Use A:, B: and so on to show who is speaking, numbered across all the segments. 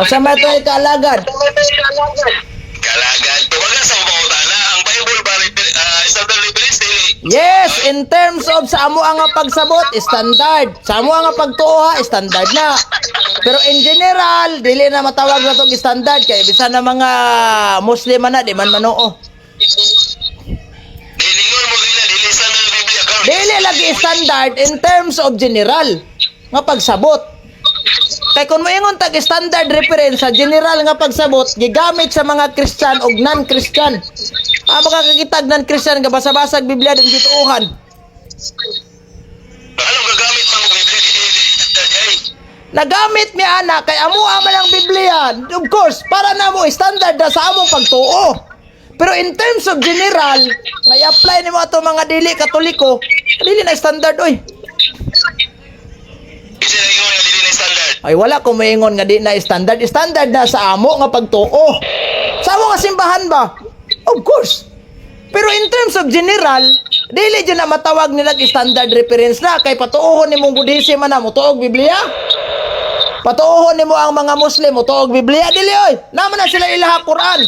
A: O sa may ito kaalagad?
B: Kalagad. Tuwagan sa pangutana. Ang Bible ba standard reference dili?
A: Yes, in terms of sa amo ang pagsabot, standard. Sa amo ang pagtuo, standard na. Pero in general, dili na matawag na tong standard kay bisan na mga Muslim na di man manuo.
B: Diningon mo gina dili standard ang Biblia karon.
A: Dili lagi standard in terms of general nga pagsabot. Kay kung moingon tag standard reference sa general nga pagsabot, gigamit sa mga Christian og non-Christian. Ah, makakakitag non-Christian nga basa-basag Biblia din gituohan.
B: Anong gagamit man og Biblia dili standard ay?
A: Nagamit mi ana kay amo man ang Biblia. Of course, para namo standard na sa among pagtuo. Pero in terms of general, nga i-apply nimo ato mga dili Katoliko, dili na standard oy.
B: Kasi naingon nga dili na standard.
A: Ay, wala ko moingon nga di na standard. Standard na sa amo nga pagtuo. Sa amo nga simbahan ba? Of course. Pero in terms of general, dili dyan na matawag nila standard reference na kay patuohon nimong Buddhism man na motuog Biblia. Patuohon nimo ang mga Muslim motuog Biblia, dili oy. Naman na sila ilaha Quran.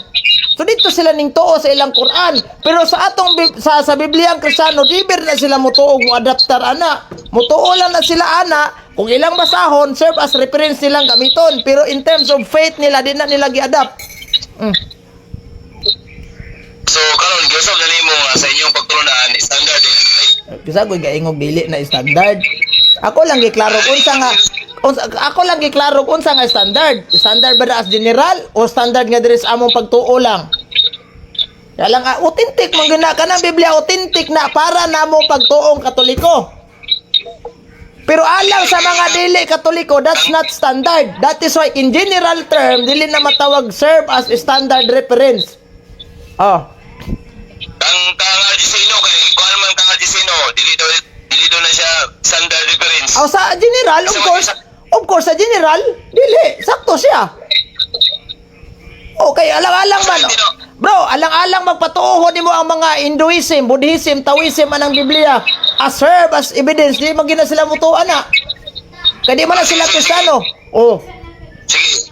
A: So dito sila ning tuo sa ilang Quran. Pero sa atong sa Biblia ang Kristiyano, libre na sila motuog, mo adaptar ana. Motuo lang na sila ana kung ilang basahon, serve as reference nilang gamiton. Pero in terms of faith nila, di na nila gi-adapt.
B: So karon giusab na nimo nga sa inyong pagtulunan standard din ay.
A: Bisa ko gaingog dili na standard. Ako lang giklaro kung unsa nga ako lang giklaro kung unsa nga standard. Standard ba na as general o standard nga diri sa among pagtuo lang? Kaya lang authentic man gina kanang Biblia, authentic na para namo pagtuong Katoliko. Pero alang sa mga dili Katoliko, that's not standard. That is why in general term dili na matawag serve as standard reference. Oh.
B: Kang kang Argisino kay kuan man kang Argisino dili daw na siya standard reference.
A: Oh, sa general, of course, sa general, dili, sakto siya. Okay, alang-alang man. Bro, alang-alang magpatuoho nimo ang mga Hinduism, Buddhism, Taoism anang Biblia as serve as evidence, di man gina sila mutuan na. Kay di man na sila Kristiyano. Oh.
B: Sige.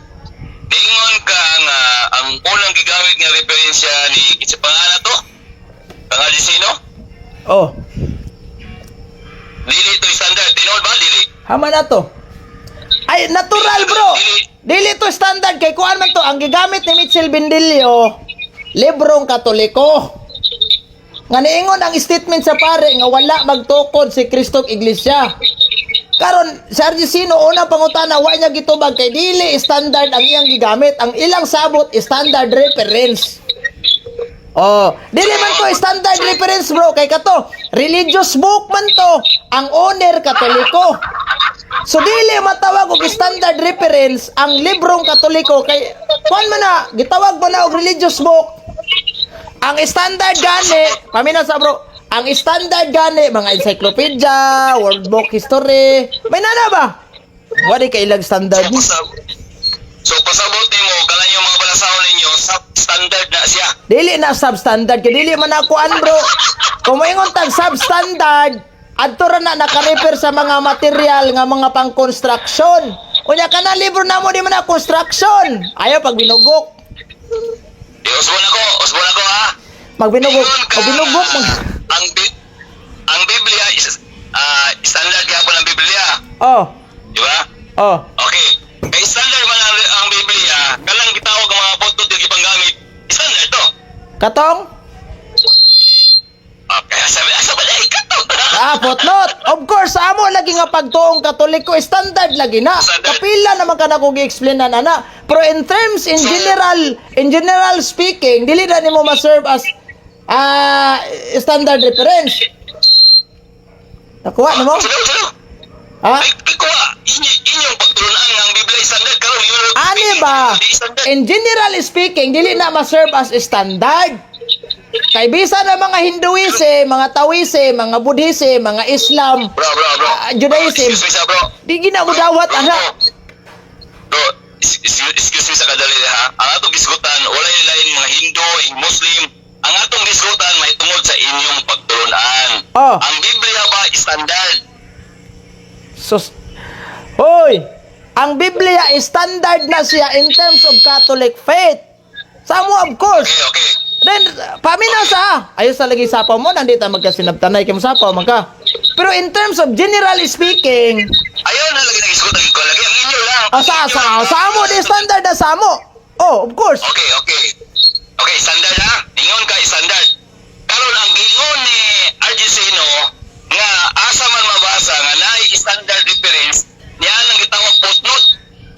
B: Dingon ka nga ang unang gigamit nga referensya ni kinsa pangalan to? Kang Argisino?
A: Oh.
B: Dili to standard. Tinuod ba dili?
A: Hama na to. Ay, natural, bro. Dili to standard kay kuan man to ang gigamit ni Mitchell Bendillo, librong Katoliko. Nga niingon ang statement sa pare nga wala magtukod si Kristo og Iglesia. Karon si Argesino, unang pangutana, wa niya gitubag kay dili standard ang iyang gigamit. Ang ilang sabot, standard reference. Oh, dili man to standard reference, bro, kay kato religious book man to, ang owner Katoliko. So dili matawag og standard reference ang librong Katoliko kay kuan man na, gitawag man na og religious book. Ang standard gani, pamina sa bro, ang standard gani mga encyclopedia, world book history, may nana ba? Wala kay ilang standard ni.
B: So pasabot nimo kalan yung mga balasahon ninyo substandard na siya.
A: Dili na substandard kay dili man ako an, bro. Kung moingon tag substandard, adto ra na naka-refer sa mga material nga mga pang-construction. Unya kana libro namo di man na construction. Ayaw pag binugok.
B: Di usbon ako ha.
A: Magbinugok,
B: Ingon ka
A: magbinugok mag
B: ang Biblia is standard gyapon ang Biblia,
A: Oh,
B: di ba?
A: oh.
B: Okay. Kay standard man ang Biblia, kanang gitawag ang mga footnote yung ipanggamit, standard to.
A: Katong?
B: Okay, sabi asa ba dai katong?
A: Ah, footnote. Of course, sa amo lagi nga pagtuong Katoliko, standard lagi na.
B: Standard.
A: Kapila naman ka na kung gi-explain na na. Pero in terms, in general speaking, dili na nimo ma-serve as standard reference. Nakuha na mo?
B: Sino, sino?
A: Ha?
B: Ay, kuha. Inyong pagtulunan ang Biblia standard karon yun.
A: Ani ba?
B: Di standard.
A: In general speaking, dili na ma-serve as standard. Kay bisa na mga Hinduism, mga Taoism, mga Buddhism, mga Islam,
B: Bro, bro, bro.
A: Judaism.
B: Excuse me sa bro.
A: Di ginamudawat ana.
B: Bro, excuse me sa kadali ha. Ang atong gisgutan, wala lain mga Hindu, Muslim. Ang atong gisgutan may tungod sa inyong pagtulunan.
A: Oh.
B: Ang Biblia ba standard?
A: Sus. Hoy, Ang Biblia is standard na siya in terms of Catholic faith. Sa amo, of course.
B: Okay.
A: Then, paminaw sa, ayos sa lagi sapaw mo, nandito magkasinabtanay kay mo sapaw, man ka. Pero in terms of general speaking,
B: Ayaw na lagi nagisgutan ko lagi ang inyo lang.
A: ah, sa amo, di standard na sa amo. Oh, of course.
B: Okay. Okay, standard ha. Ingon ka standard. Karon ang giingon ni RG Sino nga asa man mabasa nga naay standard reference niya ang gitawag footnote.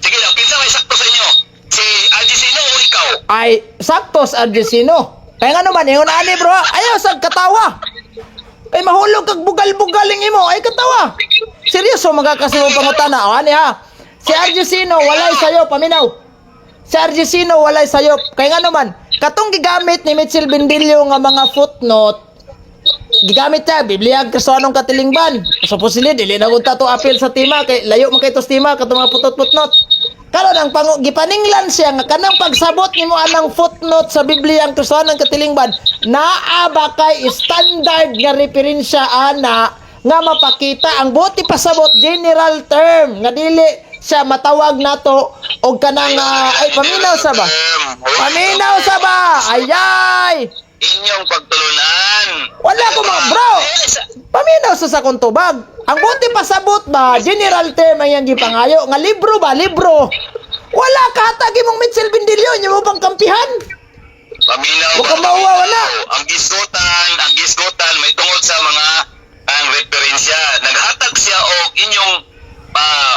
B: Sige daw, kinsa may sakto sa inyo? Si RG Sino o ikaw?
A: Ay, sakto sa Argentino. Kaya nga naman, ingon ani bro, ayaw sa katawa. Kay mahulog kag bugal-bugaling imo, ay katawa. Seryoso magkakasimong pangutana. O ani ha. Si Argentino walay sayo, paminaw. Si Argentino walay sayop. Kaya nga naman, katong gigamit ni Mitchell Bendillo nga mga footnote, gigamit niya, Biblia ang Kristohanong katilingban. So posible, dili na kunta to appeal sa tema, kay layo man kay to sa tema, katong mga putot-footnote. Karon ang pangu gipaninglan siya nga kanang pagsabot nimo anang footnote sa Biblia ang Kristohanong katilingban, naa ba kay standard nga referensya ana nga mapakita ang buti pasabot general term nga dili siya matawag nato og kanang ay, paminaw sa ba? Paminaw sa ba? Ayay!
B: Inyong pagtulunan.
A: Wala ko mga bro. Paminaw sa sakong tubag. Ang buti pasabot ba, general term ang iyang gipangayo. Nga libro ba, libro. Wala ka hatag imong Mitchell Bendillo, inyo mo bang kampihan?
B: Paminaw.
A: Huwag kang mauwa, wala.
B: Ang gisgutan may tungod sa mga ang referensya. Naghatag siya og inyong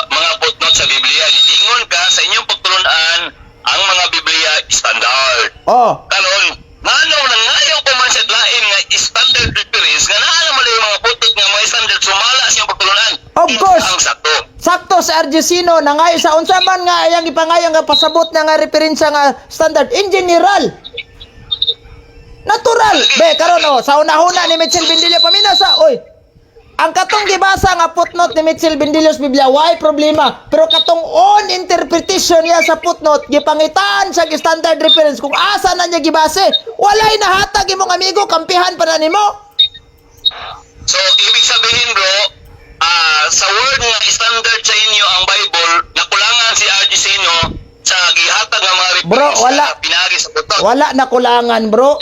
B: mga footnote sa Biblia. Nilingon ka sa inyong pagtulunan ang mga Biblia standard.
A: Oh,
B: Karon, ngano nangayaw pa man siya lain nga standard reference nga naa naman yung mga footnote nga mga standard sumala sa inyong pagtulunan.
A: Of course.
B: Ang sakto.
A: Sakto sa Argentino, nangayo sa unsa man nga iyang gipangayo nga pasabot na nga referensya nga standard in general. Natural. Be, karon oh, sa unahuna ni Mitchell Bendillo, paminaw sa, oy. Ang katong gibasa nga footnote ni Mitchell Bendillo sa Biblia, why problema? Pero katong own interpretation niya sa footnote, gipangitaan sa standard reference kung asa na niya gibase. Walay nahatag imong amigo, kampihan pa na nimo.
B: So, ibig sabihin bro, sa word nga standard sa inyo ang Bible, nakulangan si RG Sino sa gihatag nga mga
A: Bro,
B: reference
A: wala.
B: na pinagi sa footnote.
A: Wala na kulangan, bro.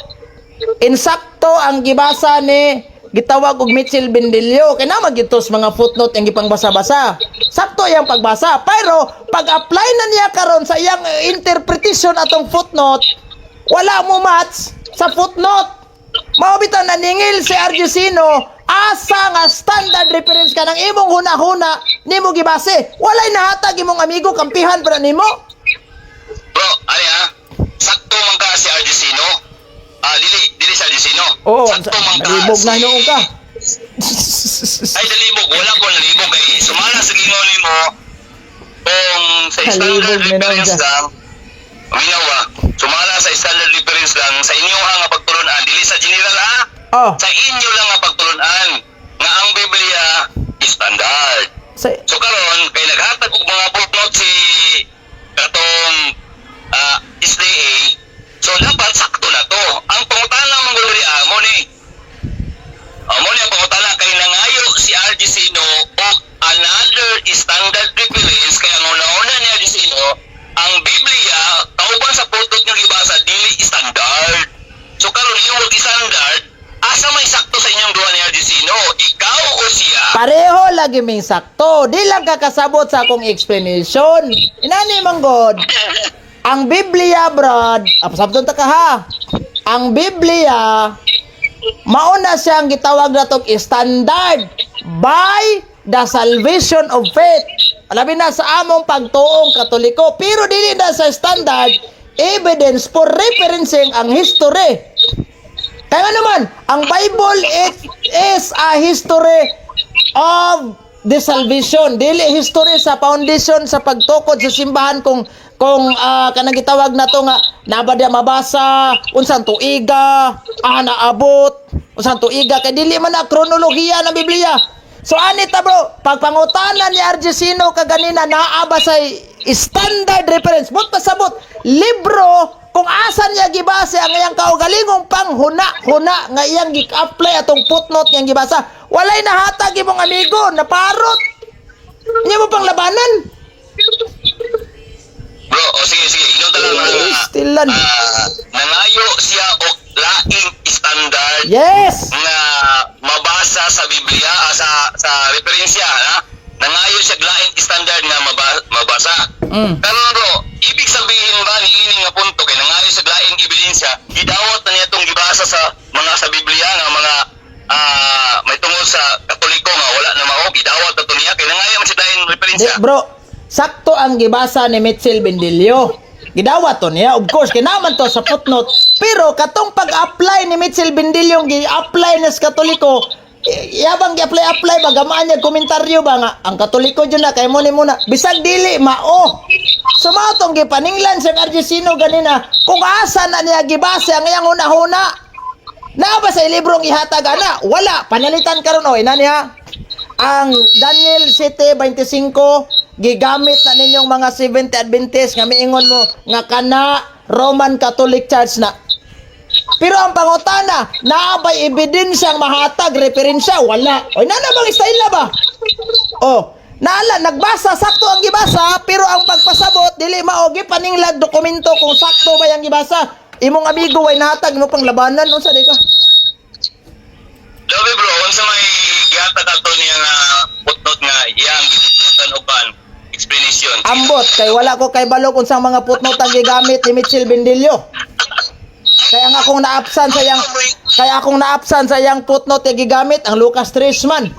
A: Insakto ang gibasa ni gitawag og Mitchell Bendillo. Kay na magitos mga footnote ang gipangbasa-basa. Sakto iyang pagbasa. Pero pag-apply na niya karon sa iyang interpretation atong footnote, wala mo match sa footnote. Mao bitaw naningil si Argentino, asa nga standard reference ka ng imong huna-huna nimo gibase. Walay nahatag imong amigo, kampihan para nimo.
B: Bro, ano ha? Sakto man ka si RG Sino. Dili, dili si RG Sino.
A: Oo,
B: Sakto man ka
A: nalibog na hinuon ka.
B: Ay, nalibog. Wala ko nalibog. Kay sumala sa gingon nimo kung sa
A: Nalibog
B: standard
A: na noon
B: reference
A: siya.
B: lang, minaw ba? Sumala sa standard reference lang sa inyo ha nga pagtulunan. Dili sa general ha.
A: Oh,
B: Sa inyo lang nga pagtulunan nga ang Biblia standard.
A: sa,
B: So karon kay naghatag og mga footnote si katong SDA, so dapat sakto na to. Ang pangutana man gud amo ni. Amo ni ang pangutana kay nangayo si RG Sino og another standard reference kay ang una-una ni RG Sino ang Biblia kauban sa footnote nga gibasa dili standard. So karon yung wag standard, asa may sakto sa inyong duha ni RG Sino? Ikaw o siya?
A: Pareho lagi ming sakto. Di lang kakasabot sa akong explanation. Inani man god. Ang Biblia, brad, pasabton ta ka ha. Ang Biblia, mauna siyang gitawag natong standard by the salvation of faith. Labi na sa among pagtuong Katoliko, pero dili na sa standard evidence for referencing ang history. Kaya nga naman, ang Bible, it is a history of the salvation. Dili history sa foundation sa pagtukod sa simbahan kung kanang gitawag nato nga naba diya mabasa unsang tuiga naabot unsang tuiga kay dili man na kronolohiya ng Biblia. So ani ta bro, pagpangutana ni RG Sino kaganina naa ba sa standard reference, but pasabot libro kung asa niya gibase ang iyang kaugalingong panghuna-huna nga iyang gi-apply atong footnote niyang gibasa. Walay nahatag imong amigo, naparot. Niya mo pang labanan.
B: Bro, o sige, sige, inom ta lang
A: Eh,
B: nga.
A: still lan.
B: Ah, nangayo siya og laing standard nga mabasa sa Biblia, sa referensya, ha? Nangayo siya og laing standard nga mabasa. Karon bro, ibig sabihin ba ni ini nga punto kay nangayo sa laing ebidensya, gidawat na niya tong gibasa sa mga sa Biblia nga mga may tungod sa Katoliko nga wala na mao, gidawat na to niya kay nangayo man siya laing
A: Di,
B: referensya.
A: bro, sakto ang gibasa ni Mitchell Bendillo. Gidawat to niya, of course, kinaman to sa footnote. Pero katong pag-apply ni Mitchell Bendillo, gi-apply niya sa Katoliko, yabang gi-apply-apply ba, gamaan niya komentaryo ba nga, ang Katoliko dyan na, kay mo ni muna, bisag dili, mao. So mao tong gipaninglan sa Argesino ganina, kung asa na niya gibase ang iyang huna-huna. Naa ba sa librong ihatag ana? Wala. Panalitan karon oy nani ha. Ang Daniel 7:25 gigamit na ninyong mga 70 Adventist nga miingon mo nga kana Roman Catholic Church na. Pero ang pangutana, naa bay ebidensyang mahatag referensya? Wala. Oy, nana bang style na ba? Oh, naala nagbasa sakto ang gibasa pero ang pagpasabot dili mao gipaninglag dokumento kung sakto ba yang gibasa. Imong amigo way nahatag mo pang labanan unsa di ka?
B: Labi bro, unsa may gihatag ato niya nga footnote nga iyang gibutan og kan explanation?
A: Ambot kay wala ko kay balok unsang mga footnote ang gigamit ni Mitchell Bendillo. Kaya nga akong naapsan sa iyang kaya akong naapsan sa iyang footnote nga gigamit ang Lucas 3 man.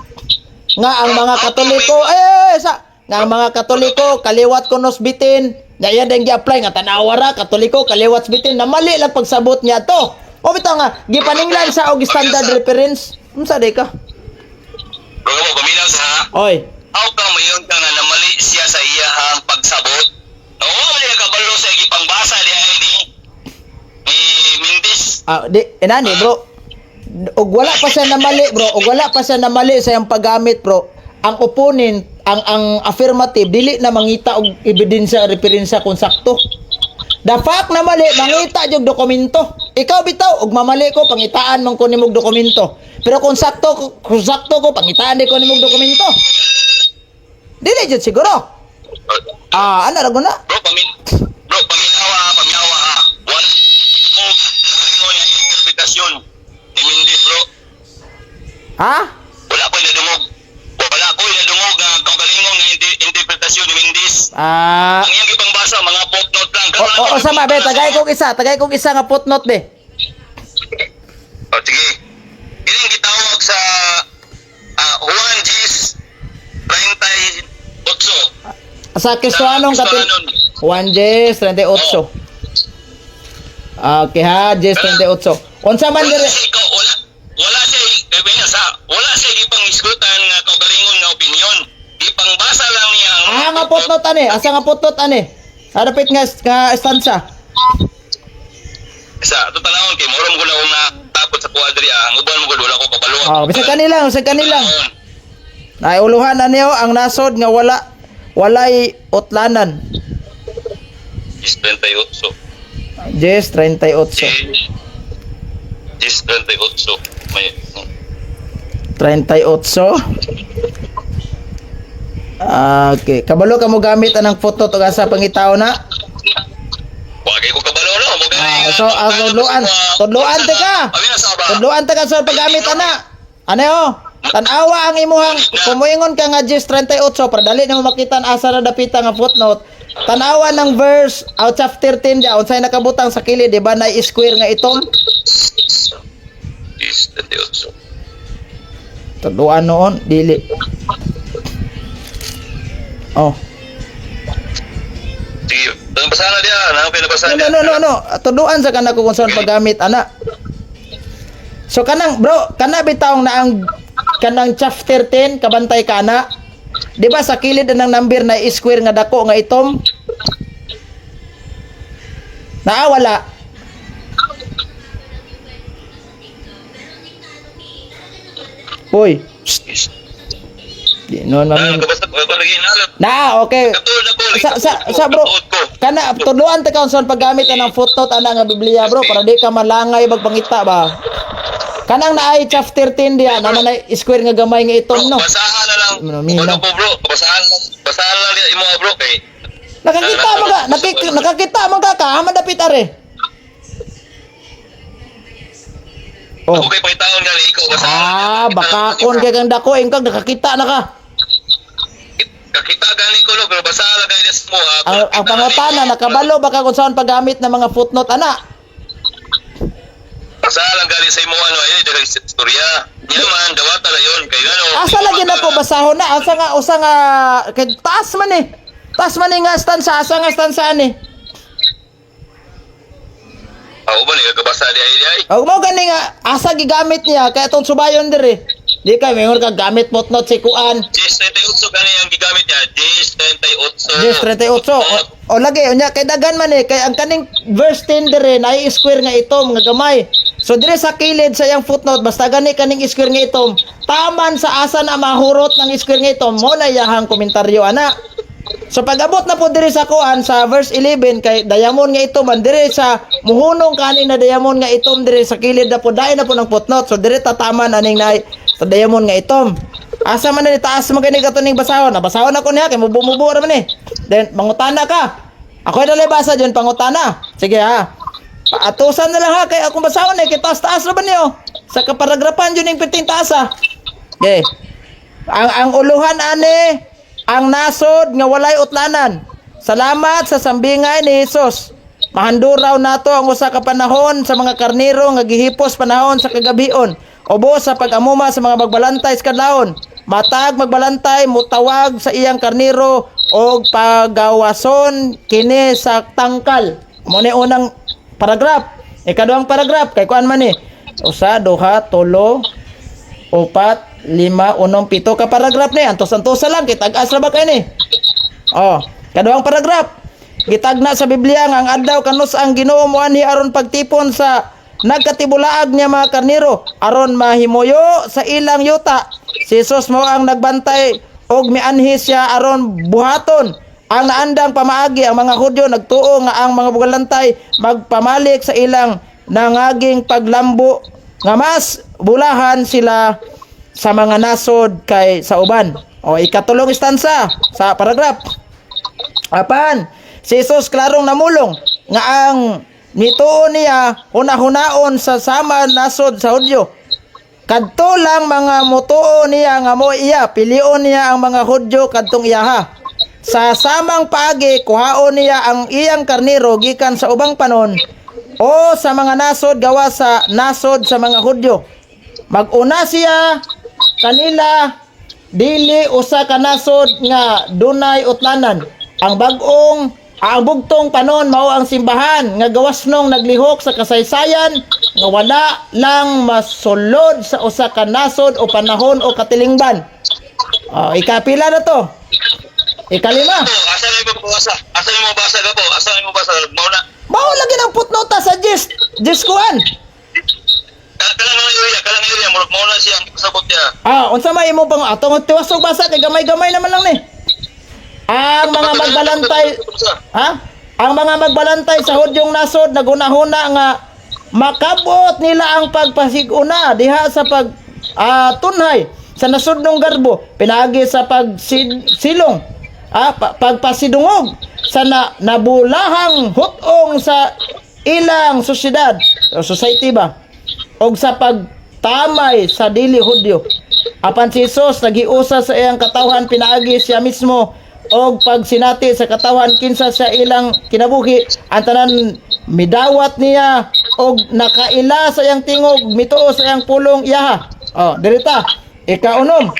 A: Nga ang mga Katoliko eh sa nga ang mga Katoliko kaliwat kunos bitin. Nga iya din gi-apply nga tanawa ra Katoliko kaliwat bitin na mali lang pagsabot niya to. O bitaw nga gipaninglan sa og standard reference. Unsa di ka?
B: Bro, mo paminaw sa ha.
A: Oy.
B: How come yun ka nga namali siya sa iyahang pagsabot? Oo, mali ang kabalo sa ipangbasa di ay ni Mindis.
A: Ah, di inani bro. Og wala pa siya namali bro, og wala pa siya namali sa iyang paggamit bro. Ang opponent, ang affirmative dili na mangita og ebidensya referensya kung sakto. The fact na mali, mangita jud dokumento. Ikaw bitaw og mamali ko pangitaan man ko nimog dokumento. Pero kung sakto ko pangitaan di ko nimog dokumento. Dili jud siguro. Ah, ana ra guna.
B: Bro, paminawa ha, paminawa ha. Wala ko ano niya interpretasyon ni Mindis, bro.
A: Ha?
B: Wala ko inadungog. Wala ko inadungog ang kaugalingon nga interpretasyon ni Mindis.
A: Ah,
B: Ang iyang ibang basa, mga footnote lang.
A: o, o, sama be, tagay kog isa nga footnote be.
B: O, sige. Kining gitawag sa Juan Gis 38.
A: Sa Kristohanong katil 1 Gs 38. Okay ha, Gs 38. Unsa man
B: Wala
A: dire
B: siya ikaw, wala wala siya wala siya ipang-isgutan nga kaugalingon nga opinion. Ipangbasa lang niya ang
A: Ah, nga footnote ani, asa nga footnote ani? Harapit nga stanza.
B: Sa ato tanawon kay mura mo gud akong natapot sa kuadri ah. Ang uban mo gud wala ko kabalo.
A: Oh, bisag kanilang, bisag kanilang. Ay uluhan na niyo ang nasod nga wala walay utlanan.
B: Gis 38.
A: Gs 38.
B: Gis 38. May
A: 38. Ah, okay, kabalo ka mo gamit anang footnote ug asa pangitaw na?
B: Wagay ko kabalo no. Mo gani.
A: Ah, so, tudloan. Tudloan te ka. Tudloan ta ka sa paggamit ana. Ano yo? Tan-awa ang imuhang kumuingon ka nga Gs 38 para dali na mo makita ang asa na dapita nga footnote. Tan-awa ng verse out of 13 dia unsay nakabutang sa kilid di ba na square nga itom?
B: Gis 38.
A: Tudloan noon dili. Oh.
B: Sige, basahan na diya. Ano pinabasa
A: No, no, no, no, no. Tudloan sa kanako kung saan paggamit ana. So kanang bro, kana bitawng na ang kanang chapter 10 kabantay ka na. Di ba sa kilid ng number na square nga dako nga itom? Naa wala. Uy,
B: Gis.
A: di noon
B: Ano
A: mami.
B: kabasa ko lagi na.
A: Na, okay.
B: Katuod ako.
A: Sa bro, kana tudloan ta ka unsa paggamit anang footnote ana nga Biblia bro para di ka malangay bagpangita ba. Kanang naay chapter 13 diya naman ay square nga gamay nga itom
B: Bro,
A: no.
B: basahan na lang.
A: Ano, mina.
B: Ano ko bro, basahan lang diya imo bro kay
A: Nakakita man ka, nakakita man ka ka, madapit are. Oh.
B: Ako kay pangitaon nga ikaw basa.
A: Ah, baka kon kay kang dako ingkag nakakita na ka.
B: Kakita gani ko no, pero basa lang kay des mo ha.
A: Ang pangutana nakabalo baka kung saan paggamit ng mga footnote ana.
B: Basa lang gali sa imo ano ay daghay istorya. Niya man dawata la yon kay ano.
A: Asa lagi na ko basahon na asa nga usa nga kay taas man eh. Taas man eh nga stansa asa nga stansa ani.
B: Ako ba ni kabasa di ay di ay.
A: Og mo gani nga asa gigamit niya kay atong subayon diri. Di kay mayon ka gamit footnote si kuan.
B: Jess 38 gani ang gigamit niya. Jess 38.
A: Yes, 38. O lagi unya kay dagan man eh kay ang kaning verse 10 dire naay square nga itom nga gamay. So dire sa kilid sa iyang footnote basta gani kaning square nga itom, taman sa asa na mahurot ng square nga itom mo na iyahang komentaryo ana. So pag-abot na po dire sa kuan sa verse 11 kay diamond nga itom man dire sa muhunong kanin na diamond nga itom dire sa kilid na po dayon na po ng footnote. So dire tataman aning na sa diamond nga itom. Asa man ni taas man gani kato ning basahon. Nabasahon ako niya kay mubo-mubo ra man eh. Then mangutana ka. Ako dali basa diyon pangutana. Sige ha. Paatusan na lang ha kay akong basahon eh kay taas-taas ra ba niyo. Sa kaparagrapan yun yung piting taas ha. Okay. Ang uluhan ani ang nasod nga walay utlanan. Salamat sa sambingay ni Hesus. Mahanduraw nato ang usa ka panahon sa mga karniro nga gihipos panahon sa kagabion. Ubos sa pag-amuma sa mga magbalantay sa kadlawon. Matag magbalantay mutawag sa iyang karniro og pagawason kini sa tangkal. Mo ni unang paragraph. Ikaduhang paragraph kay kuan man ni. Usa, duha, tulo, upat, lima, unom, pito ka paragraph ni. Antos-antosa lang, kay tag-as ra ba kay ni? Oh, kaduhang paragraph. Gitagna sa Biblia nga ang adlaw kanus ang Ginoo moanhi aron pagtipon sa nagkatibulaag niya mga karniro aron mahimuyo sa ilang yuta. Si Jesus mo ang nagbantay og mianhi siya aron buhaton ang naandang pamaagi. Ang mga Hudyo nagtuo nga ang mga bugalantay magpamalik sa ilang nangaging paglambo nga mas bulahan sila sa mga nasod kay sa uban. O ikatulong istansa sa paragraph. Apan, si Jesus klarong namulong nga ang nituo niya hunahunaon sa sama nasod sa Hudyo. Kadto lang mga mutuo niya nga mo iya, pilion niya ang mga Hudyo kadtong iyaha. Sa samang paagi, kuhaon niya ang iyang karniro gikan sa ubang panon o sa mga nasod gawa sa nasod sa mga Hudyo. Maguna siya kanila dili usa ka nasod nga dunay utlanan. Ang bag-ong ang bugtong panon mao ang simbahan nga gawas nung naglihok sa kasaysayan nga wala lang masulod sa usa ka nasod o panahon o katilingban. Oh, ikapila na to. Ikalima.
B: Po, asa na mo basa? Asa na mo basa ka po? Asa na mo basa? Mao na.
A: Mao lagi ng footnote sa gist. Gist kuan.
B: Kalang nga area, kalang area murag mao na siya ang pasabot niya.
A: Ah, unsa may imo pang atong tiwas og basa kay gamay-gamay naman lang ni. Ang mga magbalantay. Ha? Ang mga magbalantay sa Hudyong nasod nagunahuna nga makabot nila ang pagpasiguna diha sa pag tunhay sa nasudnong garbo pinaagi sa pagsilong pagpasidungog sa nabulahang hutong sa ilang sosyedad o society ba og sa pagtamay sa dili Hudyo. Apan si Jesus nagiusa sa iyang katawhan pinaagi siya mismo og pagsinati sa katawhan kinsa sa ilang kinabuhi. Ang tanan midawat niya og nakaila sa iyang tingog mituo sa iyang pulong iyaha. Oh, dirita. Ikaunom.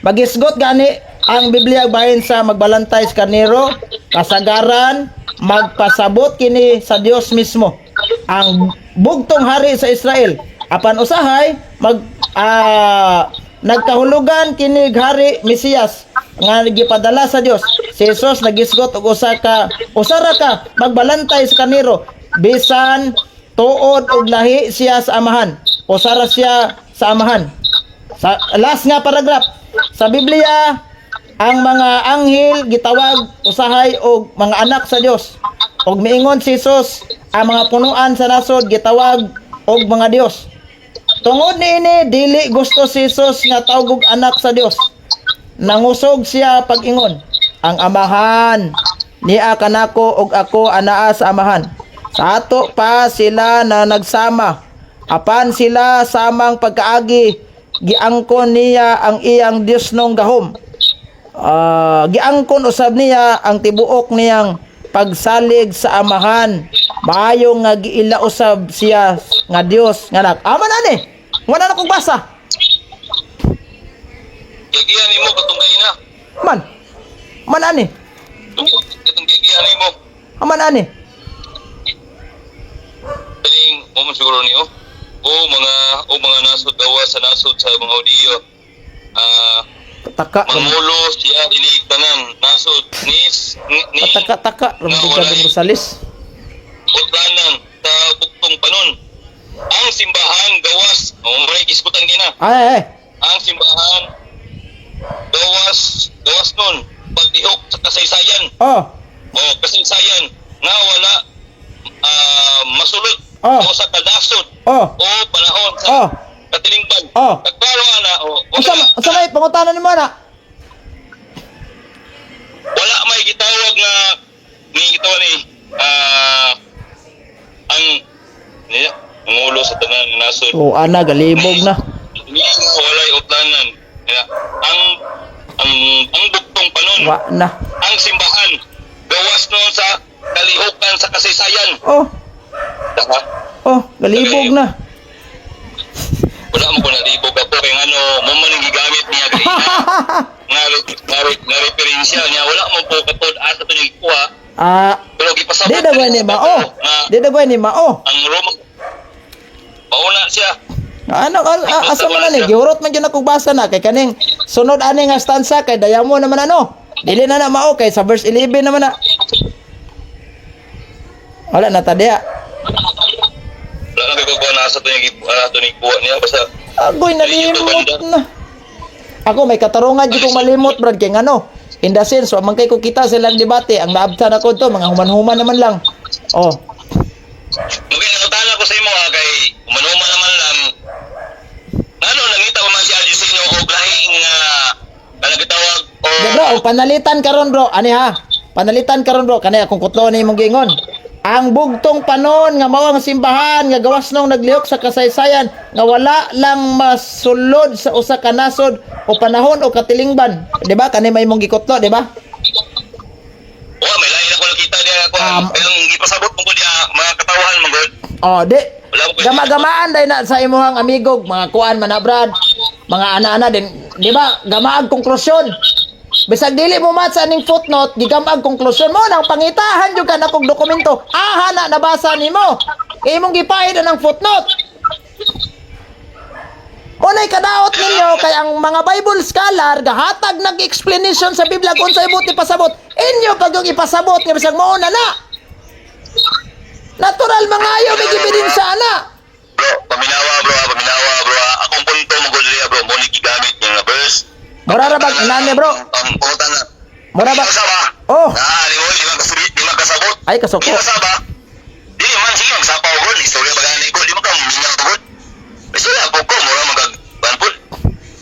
A: Magisgot gani ang Biblia bahin sa magbalantay sa karniro, kasagaran, magpasabot kini sa Dios mismo. Ang bugtong hari sa Israel. Apan usahay mag nagkahulugan kini hari Mesiyas nga gipadala sa Dios. Si Jesus nagisgot og usa ka usara ka magbalantay sa karniro bisan tuod og lahi siya sa amahan. Usara siya sa amahan. Sa last nga paragraph, sa Biblia ang mga anghel gitawag usahay og mga anak sa Dios. Og miingon si Jesus, ang mga punuan sa nasod gitawag og mga Dios. Tungod niini dili gusto si Jesus nga tawgog anak sa Dios. Nangusog siya pag-ingon. Ang Amahan niya kanako ug ako anaa sa Amahan. Sa ato pa sila na nagsama. Apan sila samang pagkaagi, giangkon niya ang iyang Diosnong gahom. Ah, giangkon usab niya ang tibuok niyang pagsalig sa Amahan. Maayo nga giila usab siya nga Dios nga anak. Aman ani. Wala na kong basa.
B: Gigian nimo katong na.
A: Man. Man ani.
B: Katong gigian nimo.
A: Aman ani.
B: Kaning mo man siguro niyo. O mga nasod gawa sa nasod sa mga audio. Ah,
A: Pataka.
B: mangulo siya inig tanan nasod nis ni, ni
A: Pataka-taka. Ramdugad ng Rosales.
B: utlanan sa buktong panon. Ang simbahan gawas, o may iskutan gina.
A: Ay, ay, ay.
B: Ang simbahan gawas gawas nun paglihok sa kasaysayan.
A: Oh.
B: O kasaysayan nga wala masulod
A: Oh.
B: o sa kadasod
A: Oh.
B: o panahon sa
A: Oh.
B: katilingban.
A: Oh.
B: Kaklaro na o
A: Unsa unsa may pangutana nimo na?
B: Wala may gitawag nga ni gitawag ni ang niya ngulo sa tanan nga nasod.
A: Oh, ana galibog na.
B: Ni nga walay utlanan. Niya, ang bugtong panon,
A: Wa na.
B: ang simbahan gawas noon sa kalihukan sa kasaysayan.
A: Oh,
B: Diba?
A: oh, galibog na.
B: Wala mo ko nalibog ako kay ngano mo man ang gigamit niya kay nga nga nga referensya niya wala mo po katod asa to niya gikuha
A: Ah,
B: pero gipasabot
A: di na ni mao.
B: nga
A: Di na ni mao.
B: ang Roma pauna siya.
A: Ano asa man na ni gihurot man gyud akong basa na kay kaning sunod ani nga stanza kay dayamo naman ano. Dili na na mao kay sa verse 11 naman na. Wala na ta diha.
B: Wala na kay na asa to niya to niya gikuha niya basta.
A: Agoy, nalimot na. Ako may katarungan jud kong malimot, brad, kay ngano. In the sense, wa man kay ko kita silang debate, ang naabtan ako to mga human-human naman lang. Oh,
B: Mugay nangutana ko sa imo ha, kay human-human naman lang ngano nangita pa man si Adjusino og lahi nga kanang gitawag o
A: Di bro, og panalitan karon bro. Ani ha? Panalitan karon bro, kani akong kutlo ni imong giingon. Ang bugtong panon nga mao ang simbahan nga gawas nung naglihok sa kasaysayan nga wala lang masulod sa usa ka nasod o panahon o katilingban. Di ba? Kani may imong gikutlo, di ba?
B: Wa may lahi na ko nakita diha ako. Pero ang gipasabot mo ko diha mga katawahan man gud.
A: Oh, di.
B: Wala ko
A: Gama-gamaan day na sa imuhang amigog, mga kuan man na brad, mga ana-ana din, di ba? Gamaag konklusyon. Bisag dili mo match aning footnote, gigamag konklusyon mo nang pangitahan jud ka na kog dokumento. Aha na nabasa nimo. Kay imong gipahid ang footnote. Unay kadaot ninyo kay ang mga Bible scholar gahatag nag explanation sa Biblia kung unsay buot ipasabot. Inyo pag yung ipasabot nga bisag mao na na. Natural mangayo may gibidensya ana.
B: Bro, paminawa bro, ha, paminawa bro. Ha. Akong punto mo gud diha bro, mo ni gigamit niya nga verse.
A: Mura ra bag inani bro.
B: Ang punta na.
A: Mura ba?
B: Sa ba?
A: Oh.
B: Ah, di mo di man kasabot, di man kasabot.
A: Ay kasoko.
B: Di sa ba? Di man sige magsapaw gud, istorya ba gani ko, di man ka maminaw gud. Istorya po ko mura magag banpud.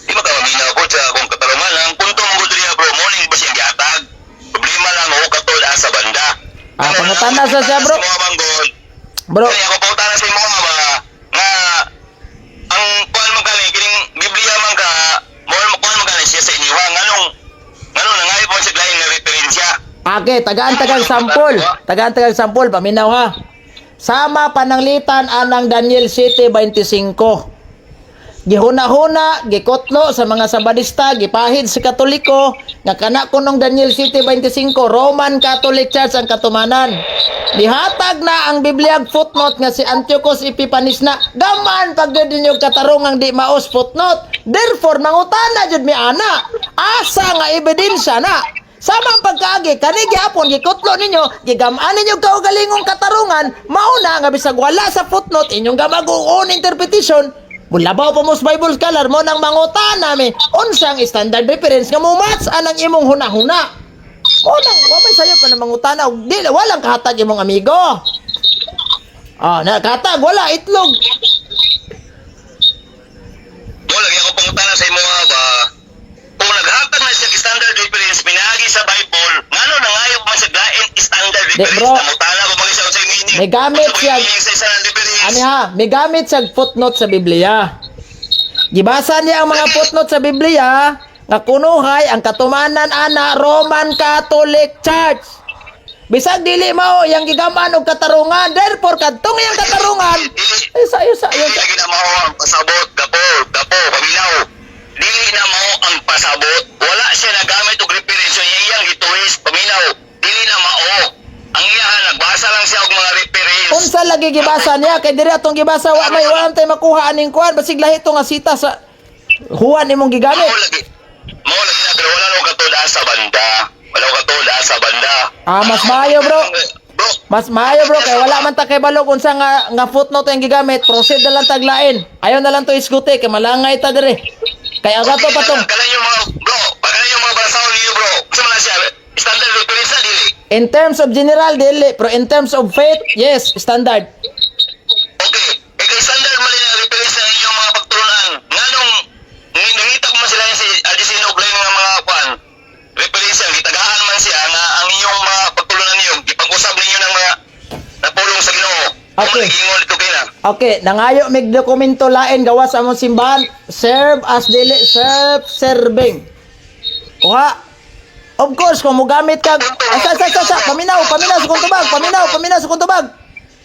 B: Di man ka maminaw ko sa akong katarungan. Ang punto mo gud diha bro, mo ning ba siyang gihatag. Problema lang ako katol sa banda.
A: Ah, pangutana sa siya, bro.
B: Sa mga manggol.
A: Bro,
B: Kaya ako pautana sa imo ba nga ang kuan man kani kining Biblia man ka mo kuan man kani siya sa inyo nganong nganong nangayo po siya lain nga referensya.
A: Okay, tagaan tagang sampol. Tagaan tagang sampol, paminaw ha. Sama pananglitan anang Daniel City 25. Gihuna-huna, gikotlo sa mga Sabadista, gipahid sa Katoliko, nga kana kunong Daniel City 25, Roman Catholic Church ang katumanan. Dihatag na ang Bibliag footnote nga si Antiochus Epiphanes na gaman pag gyud ninyo katarungang di maos footnote. Therefore, mangutana jud mi ana. Asa nga ebidensya na? Sama ang pagkaagi, kani gihapon gikutlo ninyo, gigamaan ninyo kaugalingong katarungan, mauna nga bisag wala sa footnote inyong gamagong own interpretation, mulabaw pa mo sa Bible scholar mo nang mangutana mi unsang standard reference nga mo match anang imong hunahuna. Mo nang wa may sayo pa na mangutana og di walang kahatag imong amigo. Ah, na katag wala itlog.
B: Mo lagi ako pangutana sa imo ba kung naghatag Naghatag na siya standard reference minagi sa Bible, ngano nangayo man siya lain standard
A: Di,
B: reference?
A: bro.
B: Nangutana ko mga siya unsay meaning.
A: May gamit
B: Unsa ba
A: siya.
B: meaning sa isa ng reference?
A: Ani ha, may gamit siya footnote sa Biblia. Gibasa niya ang mga footnote sa Biblia nga kunuhay ang katumanan ana Roman Catholic Church. Bisag dili mao yang gigaman og katarungan, therefore kadtong iyang katarungan ay sa ayo sa ayo
B: Dili
A: sa.
B: lagi na mao ang pasabot, gapo, gapo, paminaw. Dili na mao ang pasabot. Wala siya nagamit og reference niya, iyang gituwis, paminaw. Dili na mao. Ang iyahan, nagbasa lang siya og mga reference.
A: Unsa lagi gibasa niya kay diri atong gibasa, wa may wa tay makuha aning kuan, basig lahi to nga sita sa Juan imong gigamit.
B: Mao lagi. Mao lagi na, pero wala nang katula sa banda. Wala ko katula sa banda.
A: Ah, mas maayo, bro.
B: Bro,
A: Mas maayo, bro, kay wala man ta kay balog unsa nga footnote ang gigamit, proceed na lang taglain. Ayaw na lang to isguti kay malangay ta dire. Kay ang ato pa tong
B: Kalan yung mga, bro, pagkalan yung mga basahon niyo, bro. Sa mga siya, standard reference na, dili.
A: In terms of general dili, pero in terms of faith, yes, standard.
B: Okay, eh kay standard mali na reference sa inyong mga pagtulunan. Nganong nangita ko man sila si Adisino Glenn nga mga kwan. Reference ang gitagaan man siya nga ang inyong mga pagtulunan niyo, gipag-usab ninyo ng mga napulong sa Ginoo.
A: Okay.
B: Ingon ito kay na.
A: Okay, nangayo mig dokumento lain gawas sa among simbahan, serve as dili self-serving. Kuha. Of course, kung mogamit ka, asa asa asa, asa, paminaw, paminaw sa kong tubag, paminaw, paminaw sa kong tubag.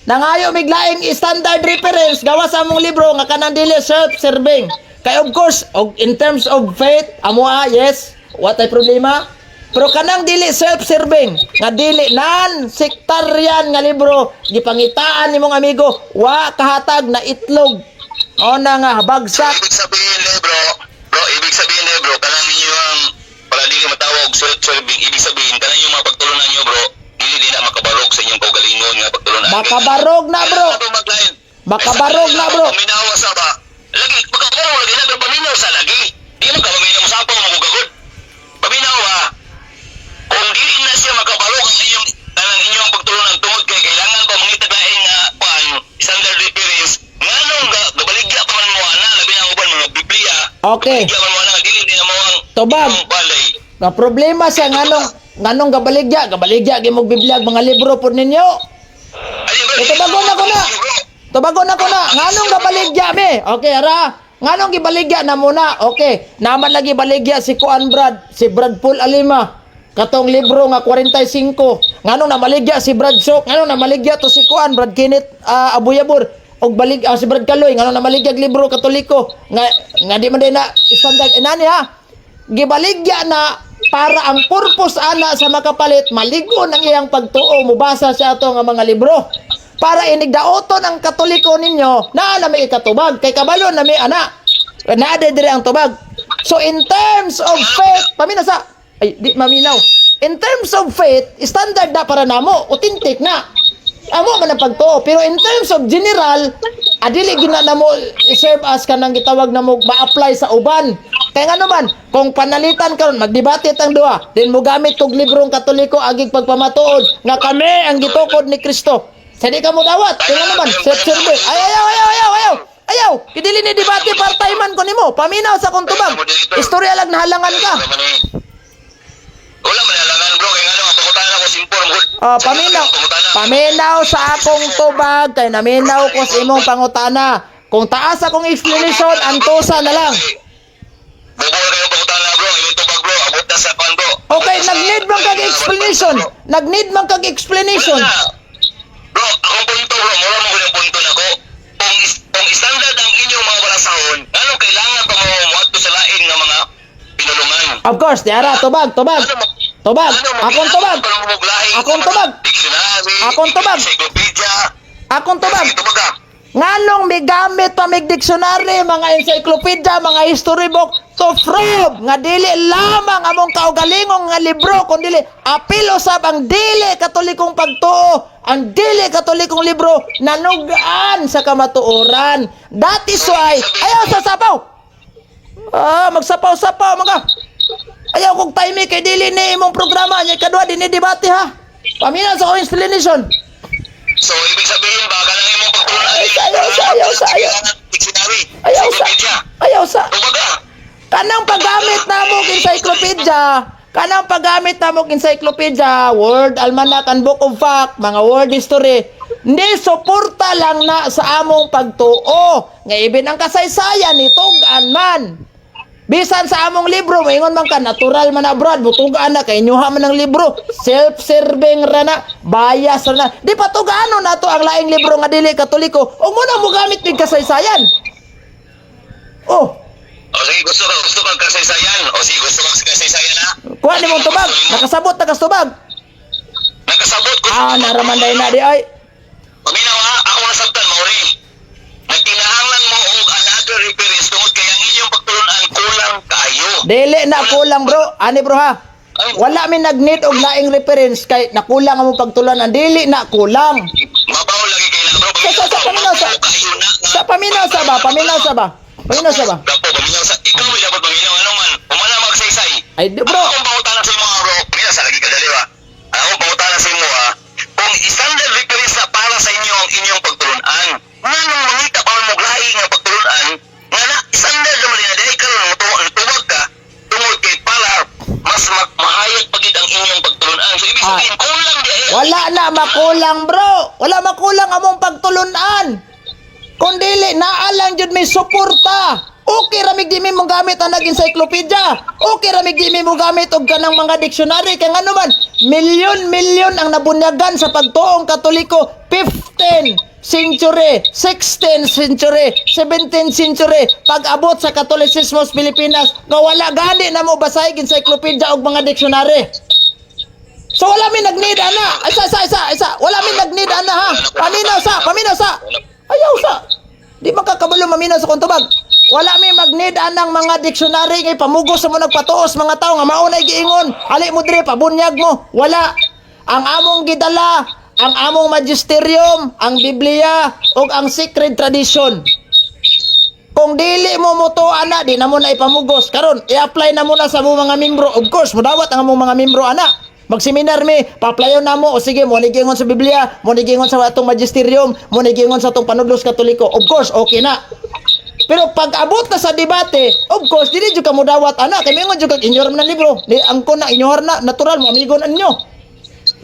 A: Nangayo mig laing standard reference gawas sa among libro nga kanang dili self-serving. Kay of course, og in terms of faith, amoa, yes, what ay problema? Pero kanang dili self-serving, nga dili non-sectarian nga libro, gipangitaan nimong amigo, wa kahatag na itlog. O na nga bagsak.
B: Ibig sabihin eh, bro, bro, ibig sabihin eh, bro, kanang ninyo ang para dili matawag self-serving, ibig sabihin kanang yung mga pagtulunan niyo, bro, dili din na makabarog sa inyong kaugalingon nga pagtulunan.
A: Makabarog na, bro.
B: Kailangan na maglain.
A: Makabarog na, bro.
B: Paminaw sa ba? Lagi, makabarog lagi na, pero paminaw sa lagi. Di man ka paminaw sa pa, magugagod. Paminaw ha. Kung dili na siya makabarog ang inyong kanang inyong pagtulunan tungod kay kailangan pa mangita laing nga kuan standard reference, nganong gabaligya pa man mo ana, labi na ang uban mga Biblia.
A: Okay.
B: Gabaligya man mo ana, dili din na mo ang
A: Tubag.
B: inyong balay.
A: Nga problema siya nganong nganong gabaligya, gabaligya gimog Biblia mga libro pod ninyo.
B: Ay, bro,
A: Eh, tubagon ako na.
B: bro.
A: Tubagon ako na. Nganong gabaligya me? Okay, ara. Nganong gibaligya na muna? Okay. Naman lagi baligya si Kuan Brad, si Brad Paul Alima. Katong libro nga 45. Nganong namaligya si Brad Sok? Nganong namaligya to si Kuan Brad Kenneth Abuyabur? Og balig si Brad Kaloy, nganong namaligya og libro Katoliko nga nga di man din na standard inani ha. Gibaligya na para ang purpose ana sa makapalit maligo ng iyang pagtuo, mubasa siya ato nga mga libro para inigdaoton ang Katoliko ninyo naa na may ikatubag kay kabalo na may ana naa dire ang tubag. So in terms of faith, pamina sa ay di maminaw, in terms of faith standard na para namo, authentic na amo man ang pagtuo, pero in terms of general adili gina namo serve as kanang gitawag namo ma-apply sa uban. Kay ngano man kung panalitan karon magdebate tang duha, din mo gamit og librong Katoliko agig pagpamatuod nga kami ang gitukod ni Kristo, sa di ka mo dawat. Kay ngano man self service. Ay, ayaw, ayaw, ayaw, ayaw, ayaw, kidili ni debate, part-time ko nimo. Paminaw sa kong tubag, istorya lang nahalangan ka.
B: Wala man eh. Wala man halangan, bro, kay ngano ang pangutana ko simple man gud.
A: Oh, paminaw. Paminaw sa akong tubag kay naminaw ko sa imong pangutana. Kung taas akong explanation, antosa na lang.
B: Bubol kayo pangutana, bro, ang imong tubag, bro, abot na sa kuan, bro.
A: Okay,
B: Abot na sa-
A: nag-need man kag explanation. Nag-need man kag explanation.
B: Wala na. Bro, akong punto, bro, mura mo ang punto nako. Kung standard ang inyong mga balasahon, ngano kailangan pa mo moadto sa lain nga mga pinulungan?
A: Of course, diara tubag, tubag.
B: Ano
A: Tubag,
B: ano mo,
A: akong tubag.
B: kailangan pa mo maglahi
A: Akong
B: sa mga
A: tubag.
B: dictionary,
A: Akong tubag.
B: encyclopedia.
A: Akong tubag.
B: Sige, tubag ka.
A: Nganong migamit pa mig dictionary, mga encyclopedia, mga history book to prove nga dili lamang among kaugalingong nga libro kun dili apil usab ang dili Katolikong pagtuo, ang dili Katolikong libro nanugaan sa kamatuoran. That is why ayaw sa sapaw. Ah, magsapaw-sapaw mga. Ayaw kog time kay dili ni imong programa nya kadua dinhi debate ha. Paminaw sa akong explanation.
B: So, ibig sabihin ba, kanang imong pagtulungan
A: Ay, ayaw sa, ayaw sa, ayaw.
B: Dictionary,
A: Ayaw sa.
B: encyclopedia.
A: Ayaw sa.
B: Tubag ka.
A: Kanang paggamit namo og encyclopedia, kanang paggamit namo og encyclopedia, World Almanac and Book of Fact, mga world history, ni suporta lang na sa among pagtuo. Nga ibin ang kasaysayan ni tugaan man. Bisan sa among libro, maingon man ka, natural man na, brad, mutugaan na, kay inyuha man ang libro, self-serving ra na, bias ra na. Di pa tugaano na to ang laing libro nga dili Katoliko, ug mo na mo gamit mig kasaysayan. Oh,
B: O sige, gusto ka kasaysayan. O sige, gusto ka kasaysayan ha.
A: Kuha ni mong tubag, nakasabot na kas tubag.
B: Nakasabot ko.
A: Ah, naraman day na di ay.
B: Paminaw ha, ako nasabtan, Mauri. Nagkinahanglan mo og another reference tungod kay ang inyong pagtulunan kulang kaayo.
A: Dili na kulang, bro. Ani, bro, ha. Wala mi nag-need og laing reference kay nakulang among pagtulunan. Dili na kulang.
B: Mabaw lagi kay na, bro.
A: Sa paminaw,
B: Mabaw kaayo na nga.
A: Sa paminaw sa ba? Paminaw sa ba? Paminaw sa ba?
B: Gapo, paminaw sa ikaw may dapat paminaw ano man. Humana magsaysay.
A: Ay, di, bro.
B: Ako ang pangutana sa imo, bro. Paminaw sa lagi kadali ba? Ako ang pangutana sa imo ha. Kung standard reference na para sa inyo ang inyong pagtulunan, nganong mangita pa mo lahi nga pagtulunan, nga na standard naman na dahil karon mo tubag ka tungod kay para mas mahayag pagid ang inyong pagtulunan. So ibig sabihin kulang di ay.
A: Wala na makulang, bro. Wala makulang among pagtulunan. Kung dili, naa lang jud may suporta. Okay ramig di mi mo gamit ang nag-encyclopedia. Okay ramig di mi mo gamit og kanang mga dictionary kay ngano man milyon-milyon ang nabunyagan sa pagtuong Katoliko 15 century, 16th century, 17th century pag-abot sa Katolisismo sa Pilipinas nga wala gani na mo basahig encyclopedia og mga dictionary. So wala mi nag-need ana. Isa isa isa isa. Wala mi nag-need ana ha. Paminaw sa, paminaw sa. Ayaw sa. Di makakabalo maminaw sa kuntubag. Wala mi mag-need anang mga dictionary ngay pamugos sa mo nagpatuos mga tao nga mao na giingon. Ali mo diri pabunyag mo. Wala. Ang among gidala, ang among magisterium, ang Biblia ug ang sacred tradition. Kung dili mo moto ana, di na mo na ipamugos. Karon, i-apply na muna sa among mga membro. Of course, mudawat ang among mga membro ana. Magseminar mi, pa-applyon na mo. O sige, mo ni giingon sa Biblia, mo ni giingon sa atong magisterium, mo ni giingon sa atong panudlos Katoliko. Of course, okay na. Pero pag abot na sa debate, of course, dili jud ka mudawat ana. Kay mingon jud kag inyor man ang libro. Di angkon na inyor na natural mo amigo na ninyo.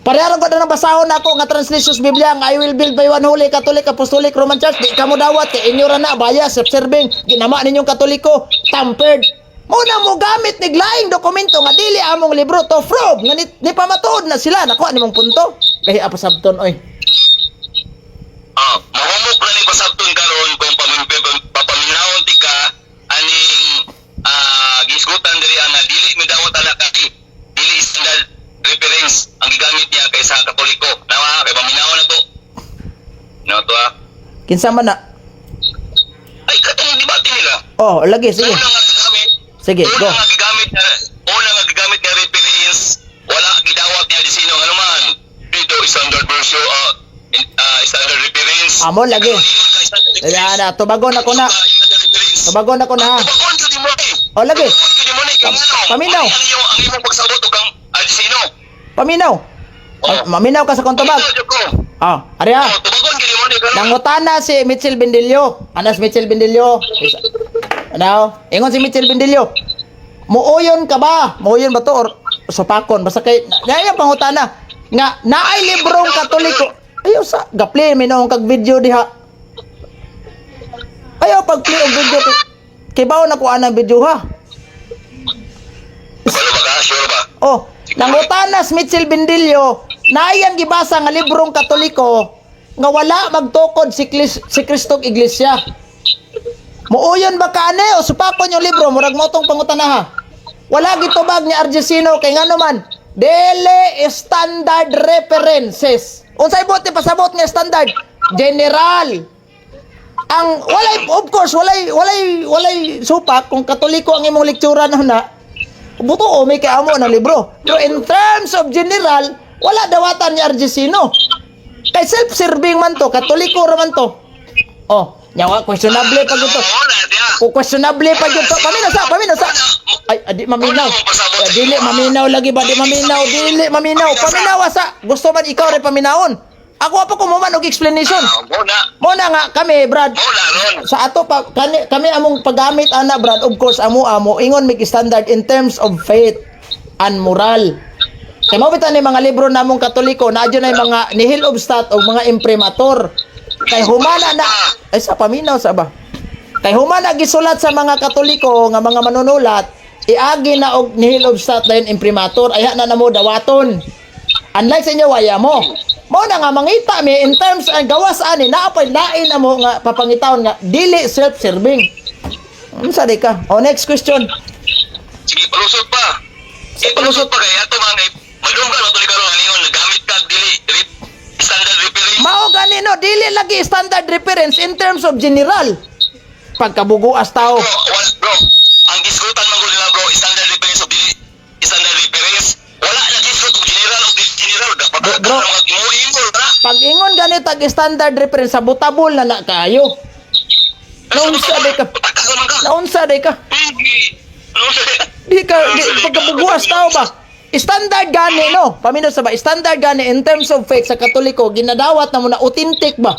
A: Pareha ko na ng basahon ako nga translation sa Biblia nga I will build by one holy Catholic Apostolic Roman Church. Di ka mo dawat kay inyo ra na bias self-serving ginama ninyong Katoliko tampered. Muna mo gamit ni laing dokumento nga dili among libro to prove nga ni pamatuod na sila nakuha nimong punto. Kay apasabton oy.
B: Ah, mahumok na ni pasabton karon kung papaminawon ti ka aning gisgutan diri ang nga dili midawat ana kay dili standard reference ang gigamit niya kay sa Katoliko. Nawa kay paminawon na to. No to ah.
A: Kinsa man na?
B: Ay katong debate nila.
A: Oh, lagi sige.
B: Una nga gigamit.
A: Sige,
B: una
A: go.
B: nga gigamit na una nga gigamit nga reference wala gidawat niya di sino ano man dito standard version standard reference.
A: Amo lagi.
B: Standard reference.
A: Wala na, tubagon ako na. Tubagon ako na.
B: Tubagon jud mo eh.
A: Oh, lagi.
B: Tubagon jud mo eh. Kung ano,
A: Paminaw.
B: Ang imong pagsabot og kang sino?
A: Paminaw.
B: Oh.
A: Maminaw ka sa kontubag.
B: Paminaw jud ko.
A: Ah, ari ha.
B: Oh, tubagon jud mo ni karon.
A: Nangutana si Mitchell Bendillo. Ano si Mitchell Bendillo? Ano? Ingon si Mitchell Bendillo. Muuyon ka ba? Muuyon ba to or supakon? Basta kay na yung pangutana nga naay librong Katoliko. Ayaw sa gaplay may noong kag video diha. Ayaw pag-play og video kay kay bawo na ko anang video ha.
B: Wala ba ka? Sure ba?
A: Oh, nangutana si Mitchell Bendillo, naay ang gibasa nga librong Katoliko nga wala magtukod si Kristong Iglesia. Muuyon ba ka ane o supakon yung libro murag mo tong pangutana ha. Wala gitubag ni Argesino kay ngano man dili standard references. Unsay buot ni pasabot nga standard? General. Ang walay, of course, walay supak kung Katoliko ang imong lektura na na buto o may kaamo ng libro. Pero in terms of general, wala dawatan ni Argesino. Kay self-serving man to, Katoliko ra man to. Oh, nyawa questionable pag ito.
B: Oo na, diya.
A: Kung questionable pa gyud to, paminaw sa, paminaw sa. Ay, adi maminaw. Ay, dili maminaw lagi ba, di maminaw, dili maminaw. Paminaw sa. Gusto man ikaw rin paminawon. Ako pa ko mo man og explanation.
B: Ah, mo na.
A: Mo na nga kami, Brad.
B: Mo na ron.
A: Sa ato pa kani, kami among paggamit ana, Brad, of course amo amo ingon mig standard in terms of faith and moral. Kay mao bitaw ni mga libro namong Katoliko na adyo na yung mga nihil obstat o mga imprimatur. Kay humana na ay sa paminaw sa ba. Kay humana gisulat sa mga Katoliko nga mga manunulat, iagi na og nihil obstat dayon imprimatur, ayha na namo dawaton. Unlike sa inyo, waya mo. Mao na nga mangita mi in terms ang gawas ani naa pay lain amo nga papangitaon nga dili self-serving. Unsa di ka? O next question.
B: Sige, palusot pa.
A: Sige,
B: Sige, palusot pa kay ato mga madunggan mo tuloy karon ningon gamit ka dili standard reference.
A: Mao gani no, dili lagi standard reference in terms of general. Pagkabuguas tao.
B: Bro, wala, bro. Ang gisgutan man gud nila, bro, standard reference of dili standard reference. Wala na gisgut og general og dili general. Dapat
A: Bro, bro.
B: mga imo-imo ra.
A: Pag ingon gani tag standard reference sa butabol na na kayo. Naunsa di ka?
B: Pataka man ka.
A: Naunsa di ka?
B: Hindi. Naunsa di ka?
A: Di ka di, pagkabuguas tao ba? Standard gani no. Paminaw sa ba? Standard gani in terms of faith sa Katoliko ginadawat na mo na authentic ba?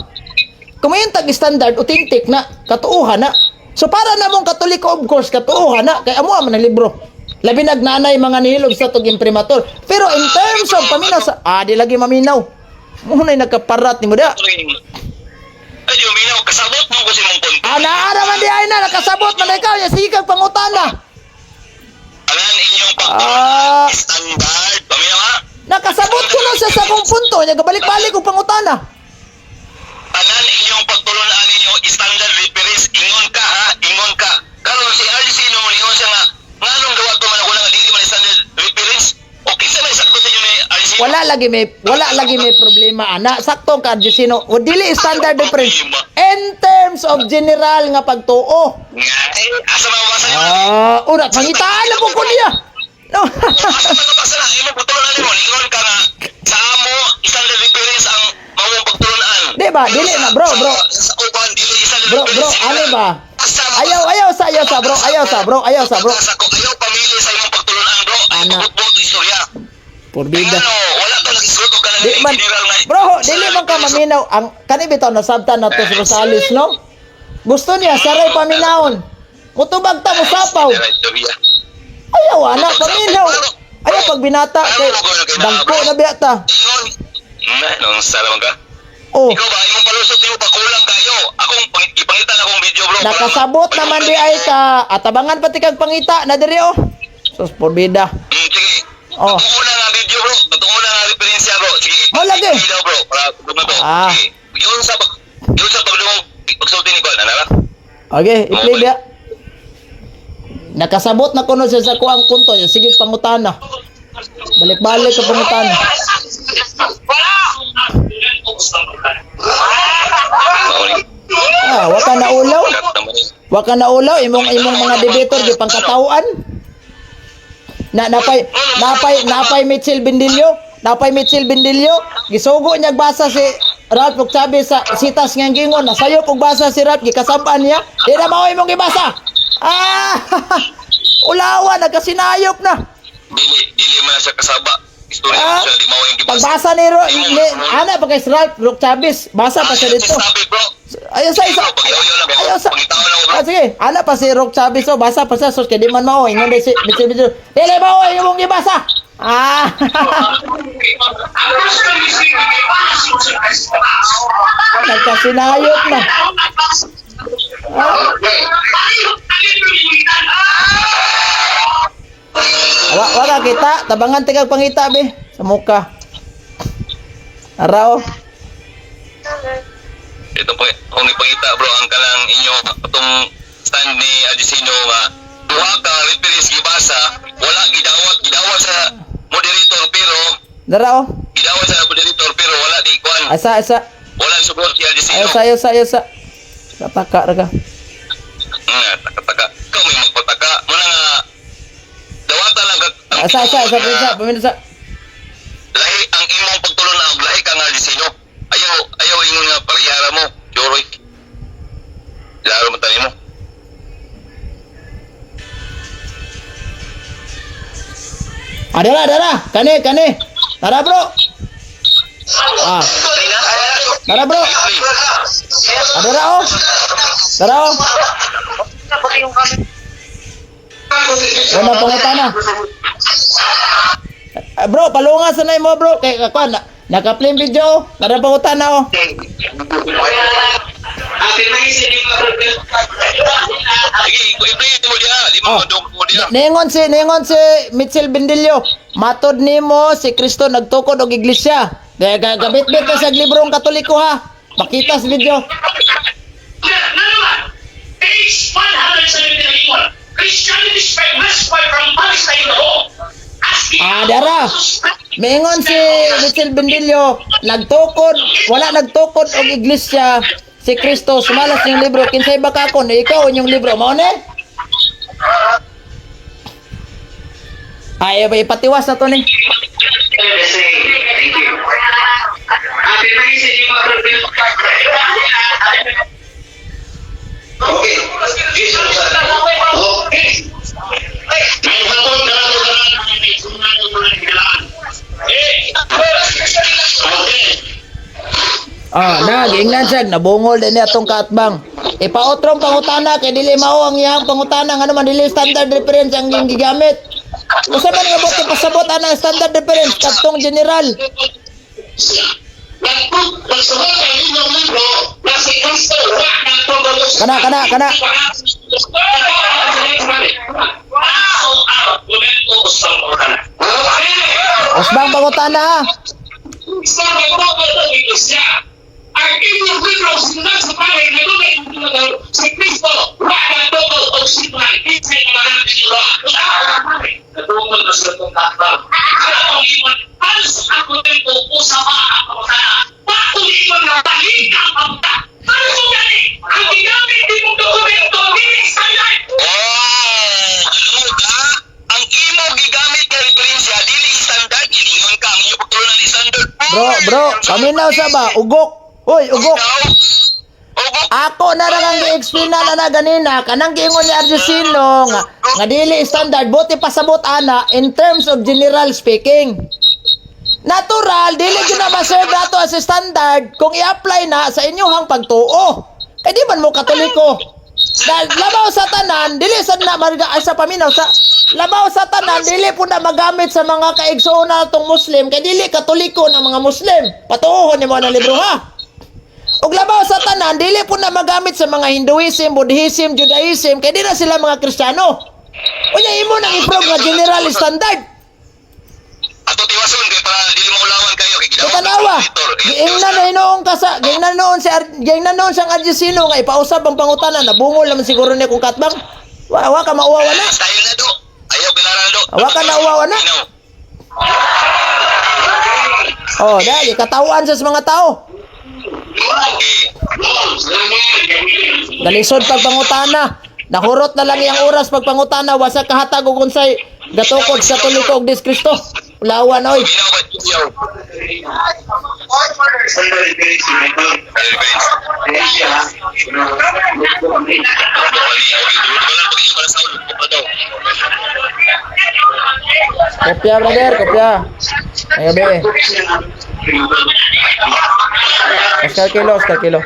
A: Kung may tag standard authentic na katuohan na. So para na mong Katoliko, of course katuohan na kay amo man ang libro. Labi nagnanay mga nihilog sa tug imprimatur. Pero in terms of paminaw sa di lagi maminaw. Mo nay nagkaparat nimo da.
B: Ay, di uminaw. Kasabot mo ko si mong punto.
A: Ah, naa man di ay na nakasabot man ikaw ya sige kag pangutana.
B: Anan inyong
A: Ah.
B: pagtulungan standard. Paminaw ha?
A: Nakasabot ko na siya sa akong punto nya gabalik-balik og pangutana.
B: Tanan inyong pagtulunan ninyo standard reference. Ingon ka ha, ingon ka. Karon si RC nung ingon siya nga nganong gawa to man ako lang dili man standard reference. O kinsa may sakto sa inyo ni RC?
A: Wala lagi may problema ana. Sakto ka Jusino. O dili standard reference in terms of general nga pagtuo.
B: Nga eh, asa mabasa niyo?
A: Ah, una pangitaan na po ko niya. No.
B: Asa mabasa na imong pagtulunan nimo? Ingon ka nga sa amo standard reference ang maong pagtulunan.
A: Di ba? Dili na, bro, bro.
B: Sa uban dili standard
A: Bro, bro,
B: reference.
A: ano ba?
B: Asa mabasa-
A: Ayaw, ayaw sa, ayaw sa, bro, ayaw sa, bro, ayaw sa, bro.
B: Sa ko, ayaw pamili sa imong pagtulunan, bro. Ayaw
A: Ana.
B: pagbuot istorya.
A: Porbida.
B: Ano, wala to nagisuot og kanang
A: Di man,
B: general nga.
A: bro, dili man ka maminaw. Ang kani bitaw nasabtan na to si Rosales, no? Gusto niya saray paminawon. Mutubag ta mo sapaw.
B: General istorya.
A: Ayaw ana paminaw. Ayaw pag binata kay dangko na biya ta.
B: Ingon. Na, nung sala man ka.
A: Oh.
B: Ikaw ba, imong palusot nimo ba kulang kayo? Akong ipangitan akong video, bro. para
A: Nakasabot naman di ay ka. Atabangan pati kag pangita na diri oh. Sus porbida.
B: Sige.
A: Oh.
B: Katong una nga video, bro. Katong una nga referensya, bro. Sige.
A: Mo lagi.
B: Video, bro. Para tugtog na to.
A: Ah.
B: Sige. Yun sa pagdungog, pagsulti ni Kwan, ano ba?
A: Okay, i-play biya. Nakasabot na kuno siya sa kuang punto. Sige pangutana. Balik-balik ka pangutana.
B: Mauni.
A: Ah, wa ka naulaw.
B: Kat naman eh.
A: Wa ka naulaw imong imong mga debater gi pangkatawan. Na napay napay napay Mitchell Bendillo, napay Mitchell Bendillo, gisugo niya basa si Ralph Octavi sa sitas nga gingon, nasayop og basa si Ralph gikasab-an niya. Di na mao imong gibasa. Ah! Ulawa nagkasinayop na.
B: Dili, dili man na siya kasaba. Istorya
A: Ah,
B: mo siya, di mao yung gibasa.
A: Pagbasa ni Ro, ni, ana pa kay Ralph Rock Chavez, basa pa siya dito.
B: Sabi, bro.
A: Ayaw sa isa.
B: Ayaw lang,
A: Ayaw sa.
B: Pangitaon lang, bro.
A: Ah, sige, ana pa si Rock Chavez oh, basa pa siya sus kay di man mao ingon di si Mitchell Bendillo. Dili mao imong gibasa. Ah. Nagkasinayop na. Wa wa ka kita, tabangan tigag pangita be sa muka. Arao.
B: Ito po, kung ipangita bro, ang kanang inyo, itong stand ni Adisino nga, duha ka referees gibasa, wala gidawat, gidawat sa moderator pero,
A: Darao.
B: gidawat sa moderator pero wala di kwan,
A: Asa asa.
B: wala support si Adisino.
A: Ayaw sa ayaw sa ayaw sa. Kataka ra ka.
B: Nga, taka-taka. Ikaw may magpataka. Muna nga, dawata lang ang
A: Asa asa asa
B: tinuod
A: asa
B: nga
A: paminta sa.
B: Lahi ang imong pagtulon na og lahi ka nga Adisino. Ayaw, ayaw ingon nga parehara mo, Joroy. Laro mo tayo mo.
A: Ah, dara dara. Kani kani. Tara bro. Ah. Tara, bro. Adara oh. Tara oh. Wala pangutana. Ah, bro, palunga sa mo, bro. Kay kuan na, naka-play video oh. Tara pangutana oh.
B: Sige, i-play mo diha. Di mo
A: Oh.
B: madog mo diha.
A: Ningon si Mitchell Bendillo, matod nimo si Kristo nagtukod og iglesia. Kaya gabit-bit na sa librong Katoliko ha. Makita sa video.
C: Naman, page 171, Christianity spread westward from Palestine to Rome. As the
A: Ah, dara. Miingon si Mitchell Bendillo, nagtukod, wala nagtukod og iglesia si Kristo sumalas yung libro kinsay ba ka kon ikaw inyong libro mao ni? Ay, ipatiwas na to ni.
C: Thank you.
D: Okay. Okay. May hatol ka na Okay.
A: Ah, na giingnan siya nabungol din niya atong kaatbang. Ipaotrong pangutana kay dili mao ang iyang pangutana ngano man dili standard reference ang iyang gigamit. Usa man nga buot pasabot ana ang standard reference kadtong general.
D: Nagsulat ang inyong libro na si Kristo wa nagtungkol
A: Kana kana kana. Usbang pangutana ha.
C: Sa nagtungkol ng Iglesia, ang inyong libro sinunod sa pangay na doon si Kristo wa nagtungkol o sinunod sa mga libro. Nagtungkol na sila itong kakbang. Ang iwan, alos ang komento o sa mga pangutana. Patuloy na balik ang pangutana. Ano mo gani? Ang ginamit di mong dokumento, hindi standard.
B: Oh, alam ka? Ang imo gigamit nga referensya dili standard, gilingon ka ang iyong pagtulunan ni standard.
A: Bro, bro, paminaw sa ba? Ugok. Uy, ugok.
B: Ugok.
A: Ako na ra kang gi-explain na na ganina kanang giingon ni Arjusino nga nga dili standard buti pasabot ana in terms of general speaking. Natural dili gyud na ma-serve nato as standard kung i-apply na sa inyong pagtuo. Kay di man mo Katoliko. Dahil labaw sa tanan, dili sa na marga ay, sa paminaw sa labaw sa tanan dili po na magamit sa mga kaigsoon na atong Muslim kay dili Katoliko ng mga Muslim. Patuohon nimo ang libro ha. Ug labaw sa tanan, dili po na magamit sa mga Hinduism, Buddhism, Judaism, kay di na sila mga Kristiyano. Unya imo nang i-prove nga general standard.
B: Ato tiwason kay para dili maulawan kayo kay
A: So tanawa, giingnan na hinuon ka sa giingnan noon si Ar, giingnan noon siyang Arjusino nga ipausab ang pangutana nabungol naman siguro niya kung katbang. Wa wa ka mauwawa na.
B: Style na do. Ayaw kilala do.
A: Wa ka na uwawa na.
B: Minaw.
A: Oh, dahil katawan sa mga tao.
B: Okay.
A: Galisod pag pangutana. Nahurot na lang iyang oras pag pangutana wa sa kahatag og unsay gatukod sa Katoliko og Dis Kristo. Ulawan oy.
B: Minaw ba yaw? Reference.
A: Kopya brother, kopya. Ay gabi. Oscar Kilo, Oscar Kilo.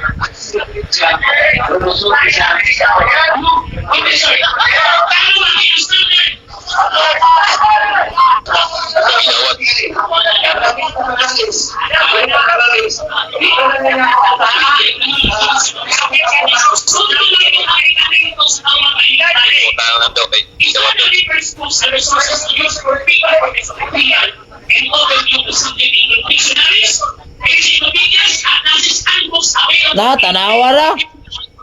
A: Na tanawa ra.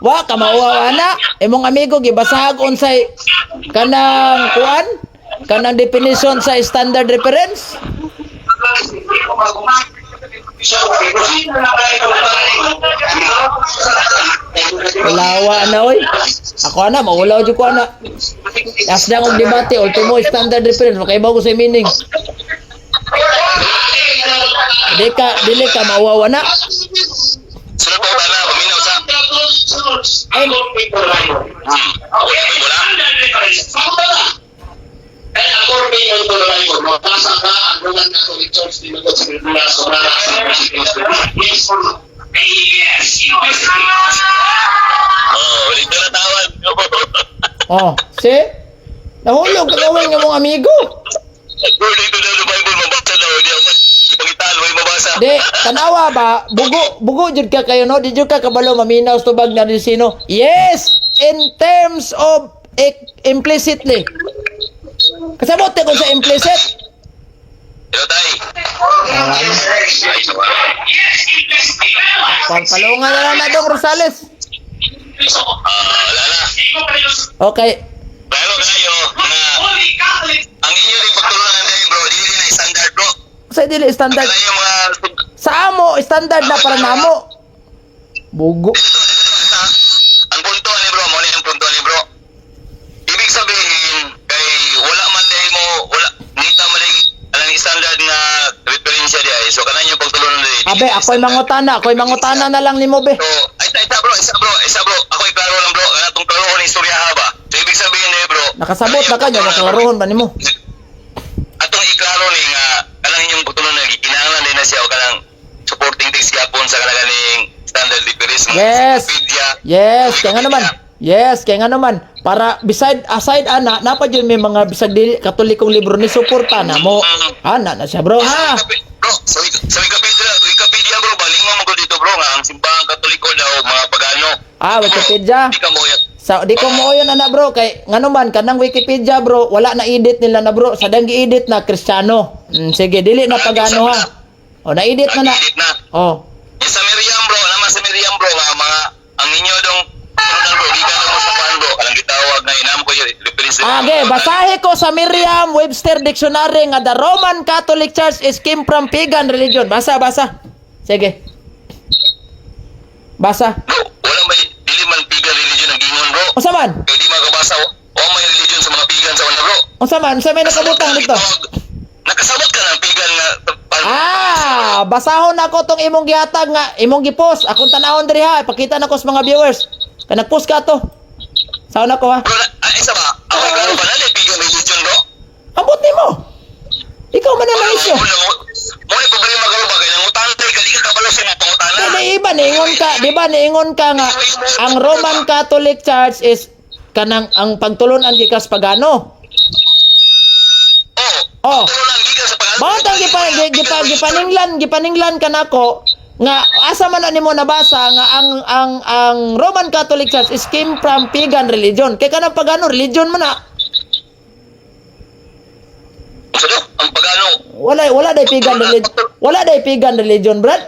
A: Wa ka mauwawa na. Imong amigo gibasahag unsay kanang kuan? Kanang definition sa standard reference. Ulawa na oy. Ako ana maulaw jud ko ana. Asdang og debate ultimo standard reference makaibaw ko sa meaning. Di ka dili ka mauwawa na.
B: Sunod pa na, paminaw sa.
A: Ay,
B: Okay, wala.
D: And according to the Bible, mabasa ka ang Roman Catholic Church dinukot sa Biblia, sobrang sa Yes or no?
C: Yes, implicitly.
B: Oh, ulit na tawad.
A: Oh, see? Nahulog ka gawin nga mong amigo.
B: According to the Bible, mabasa daw. Di ako pangitan, way mabasa.
A: Di, tanawa ba? Bugo, bugo jud ka kayo, no? Di jud ka kabalo maminaw sa tubag na sino. Yes, in terms of implicitly. Kasabot ko sa implicit.
B: Hello, tay.
C: Yes, implicitly.
A: Pagpalungan na lang na dong Rosales.
B: Ah, wala na.
A: Okay.
B: Klaro kayo na
C: Holy Catholic
B: ang inyo rin pagtulungan dahil, bro, dili na standard, bro.
A: Sa dili standard.
B: Kaya yung mga
A: Sa amo, standard na para namo. Bugo.
B: Dito, dito, ang punto ni bro, mo ni ang punto ni bro. Ibig sabihin, kay wala man dahil mo, wala, nita man dahil, alang standard nga referensya di ay. So, kanan yung pagtulungan dahil.
A: Abe, ako'y mangutana na lang nimo be.
B: So, ay, isa bro, isa bro, isa bro. Ako'y klaro lang, bro. Nga itong klaro ko ng istorya ha ba? So, ibig sabihin ni bro,
A: Nakasabot na kanyo, nakaklarohon ba nimo?
B: Atong iklaro ni nga kanang inyong pagtulungan gikinahanglan din na siya o kanang supporting text gyapon sa kanang ganing standard reference mga
A: Yes.
B: encyclopedia.
A: Yes, kaya nga naman. Yes, kaya nga naman. Para beside aside ana, napa jud may mga bisag dili katolikong libro ni suporta na mo. Ana na siya, bro, ha.
B: Bro, sa Wikipedia, Wikipedia bro, baling mo magod dito, bro, nga ang simbahang Katoliko daw mga pagano.
A: Ah, Wikipedia.
B: Di ka mo yat.
A: Sa di ko mo yun ana, bro, kay ngano man kanang Wikipedia, bro, wala na edit nila na, bro. Sa dang gi-edit na Kristiyano. Sige, dili na pagano ha. O na-edit na na.
B: Edit na.
A: Oh.
B: Yung sa Miriam bro, naman sa Miriam bro, nga mga ang inyo dong ano bro, gikan mo sa kuan bro, kanang gitawag nga inam ko yung reference.
A: Age, basahe ko sa Merriam-Webster Dictionary nga the Roman Catholic Church is came from pagan religion. Basa, basa. Sige. Basa.
B: Bro, wala may dili man pagan religion ang gingon, bro.
A: Unsa man?
B: Kay di makabasa, wa may religion sa mga pagan sa una, bro.
A: Unsa man? Unsa may nakabutang dito?
B: Nakasabot ka ng pagan nga
A: Ah, basahon ako tong imong gihatag nga imong gipost. Akong tanawon diri ha. Ipakita nako sa mga viewers. Kay nagpost ka to. Sahon ako ha.
B: Bro, na, ah, isa ba? Ako klaro ba na pagan religion, bro?
A: Ambot nimo. Ikaw man ang may issue.
B: Mo ni problema karon ba kay nangutana ka di ka kabalo sa imong pangutana.
A: Di, di iba niingon ka, di ba niingon ka nga ang Roman Catholic Church is kanang ang pagtulunan gikas pagano.
B: Oh.
A: Oh.
B: Tulunan gikan sa pagano.
A: Mao tang gipa, gipa, gipaninglan gipaninglan kanako nga asa man na nimo nabasa nga ang Roman Catholic Church is came from pagan religion. Kay kanang pagano religion man na.
B: So, do, ang pagano.
A: Wala day pagan religion. Wala day pagan religion, brad.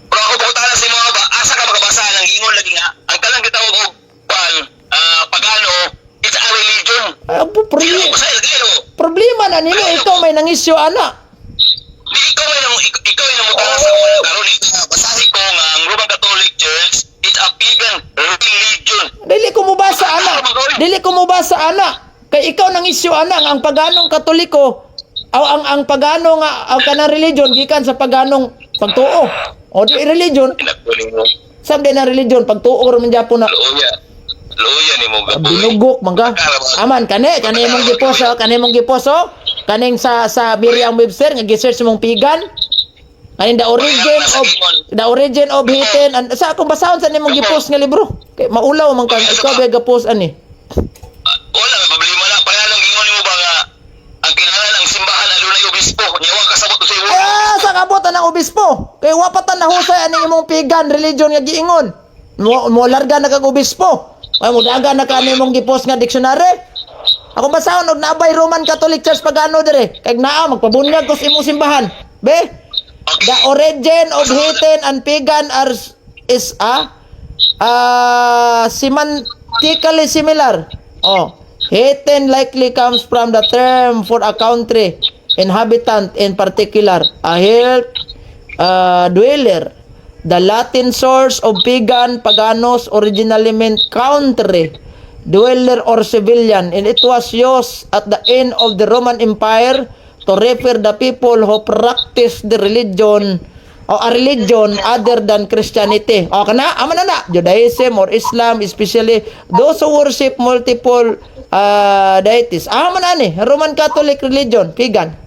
B: Bro, ako pangutana sa mga ba, asa ka makabasa ng ingon lagi nga ang kanang gitawag og kuan, ah, pagano, it's a religion.
A: Ay,
B: Di ka mabasa lagi no.
A: problema na nimo ikaw may nangisyo ana.
B: Di ikaw ay nang ikaw ay nangutana sa una karon basahi ko nga ang Roman Catholic Church is a pagan religion.
A: Dili ko mubasa ana. Dili ko mubasa ana. Kay ikaw nang isyu ana nga ang paganong Katoliko aw ang pagano nga ang kanang religion gikan sa paganong pagtuo. O di religion,
B: Nakunin mo.
A: sa di na religion pagtuo ra man gyapon na.
B: Luya. Luya ni mo gaboy.
A: Binugok man ka. Aman kani kani imong giposo, kani imong giposo, kaning sa Merriam Webster nga gi-search mong pagan. Kaning the origin of heathen and sa akong basahon sa nimong gipost nga libro. Kay maulaw man ka ikaw ba gapost ani.
B: Ah, wala may problema na. Pareha lang ingon nimo ba nga ang kinahanglan ang simbahan adunay obispo. Nya wa kasabot sa iwo.
A: Ah, sa kabutan ng obispo. Kay wa pa ta nahusay ani imong pagan religion nga giingon. Mo larga na kag obispo. Ay mo daga na ka ani imong gipost nga dictionary. Ako basahon og naabay Roman Catholic Church pagano dire. Kay naa magpabunyag ko sa imong simbahan. Be, the origin of heathen and pagan are is semantically similar. Oh, heathen likely comes from the term for a country inhabitant, in particular a hill dweller. The Latin source of pagan, paganos, originally meant country dweller or civilian, and it was used at the end of the Roman Empire to refer the people who practice the religion or a religion other than Christianity. O kana, ama na na, Judaism or Islam, especially those who worship multiple deities. Ama na ni, Roman Catholic religion, pagan.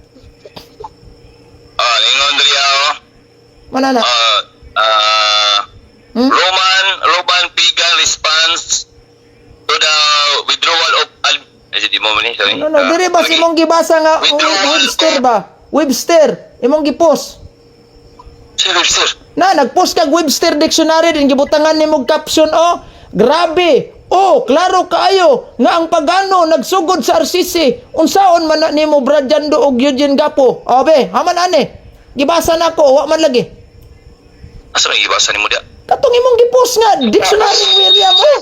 B: Ah, ingon diri oh.
A: Manana.
B: Roman pagan response to the withdrawal of ay, di mo man ni, sorry.
A: No, no,
B: Ah,
A: diri ba si
B: lagi.
A: imong gibasa nga
B: Withdrawal
A: Webster ba? Webster, imong gipost.
B: Sir, sir.
A: Na, nagpost kag Webster Dictionary din gibutangan nimo caption, oh. Grabe. Oh, klaro kaayo nga ang pagano nagsugod sa RCC. Unsaon man na nimo, Brad Jando og Eugene Gapo? Oh, be, haman ani. Gibasa nako, wa man lagi.
B: Asa may gibasa nimo dia?
A: Katong imong gipost nga dictionary William, oh.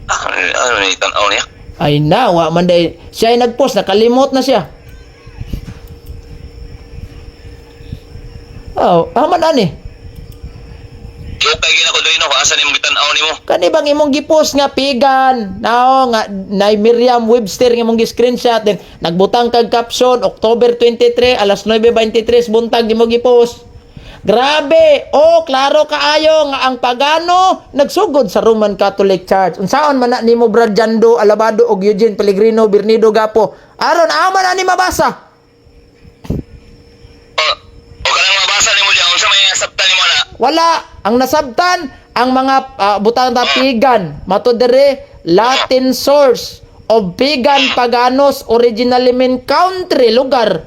B: Ah, ano ni tan-aw niya?
A: Ay na, wa man day. Siya ay nagpost, nakalimot na siya. Oh, haman ani.
B: Kay gina ko diri no, asa nimo gitan-aw nimo?
A: Kani bang imong gipost nga pagan nao nga nay Miriam Webster nga imong gi-screenshot, then nagbutang kag caption October 23 alas 9:23 buntag imong gipost. Grabe, oh, klaro kaayo nga ang pagano nagsugod sa Roman Catholic Church. Unsaon man na nimo, Brad Jando Alabado og Eugene Pellegrino Bernido Gapo? Aron ama na ni mabasa.
B: O, o kanang mabasa nimo diya, unsa may nasabtan nimo na?
A: Wala. Ang nasabtan, ang mga butang ta pagan, mato dere Latin source of pagan, paganos, originally mean country, lugar,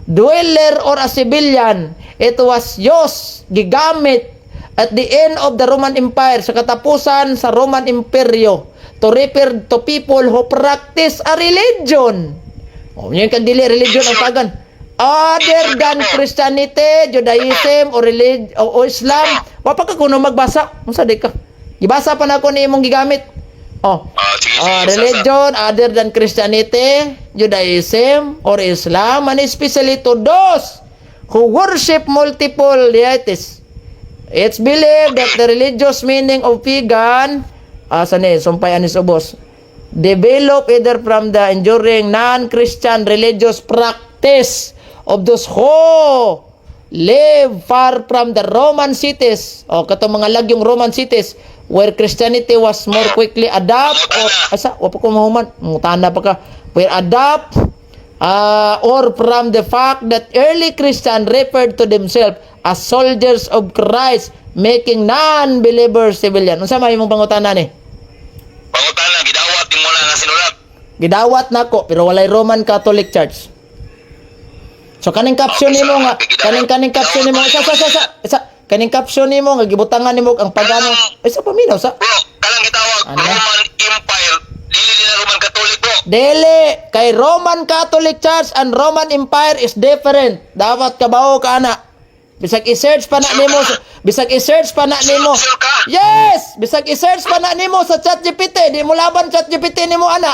A: dweller or a civilian. It was used, gigamit at the end of the Roman Empire, sa katapusan sa Roman Imperyo, to refer to people who practice a religion. Oh, yun kag dili religion ang pagan other than Christianity, Judaism, or o Islam. Wa pa ka kuno magbasa. Unsa di ka? Gibasa pa na ako ni imong gigamit. Oh.
B: Ah, sige, sige.
A: Ah, religion other than Christianity, Judaism, or Islam, and especially to those who worship multiple deities. It's believed that the religious meaning of pagan, asa ni, sumpay anis ubos, develop either from the enduring non-Christian religious practice of those who live far from the Roman cities o katong mga lagyong Roman cities where Christianity was more quickly adopt or asa wa pa ko mahuman, mutana pa ka, where adopt or from the fact that early Christian referred to themselves as soldiers of Christ, making non-believers civilian. Unsa may imong pangutana ni?
B: Pangutana, gidawat nimo na nga sinulat.
A: Gidawat nako, pero walay Roman Catholic Church. So kaning caption nimo nga kaning caption nimo, isa sa sa sa isa kaning caption nimo nga gibutangan nimo ang pagano, isa paminaw sa
B: Bro, kanang gitawag
A: Ano?
B: Roman Empire, dili nila Roman Catholic, bro.
A: Dili kay Roman Catholic Church and Roman Empire is different. Dapat kabawo ka ana. Bisag i-search pa na nimo, bisag i-search pa na nimo.
B: Sure ka?
A: Yes, bisag i-search pa na nimo sa ChatGPT, di mo laban ChatGPT nimo ana.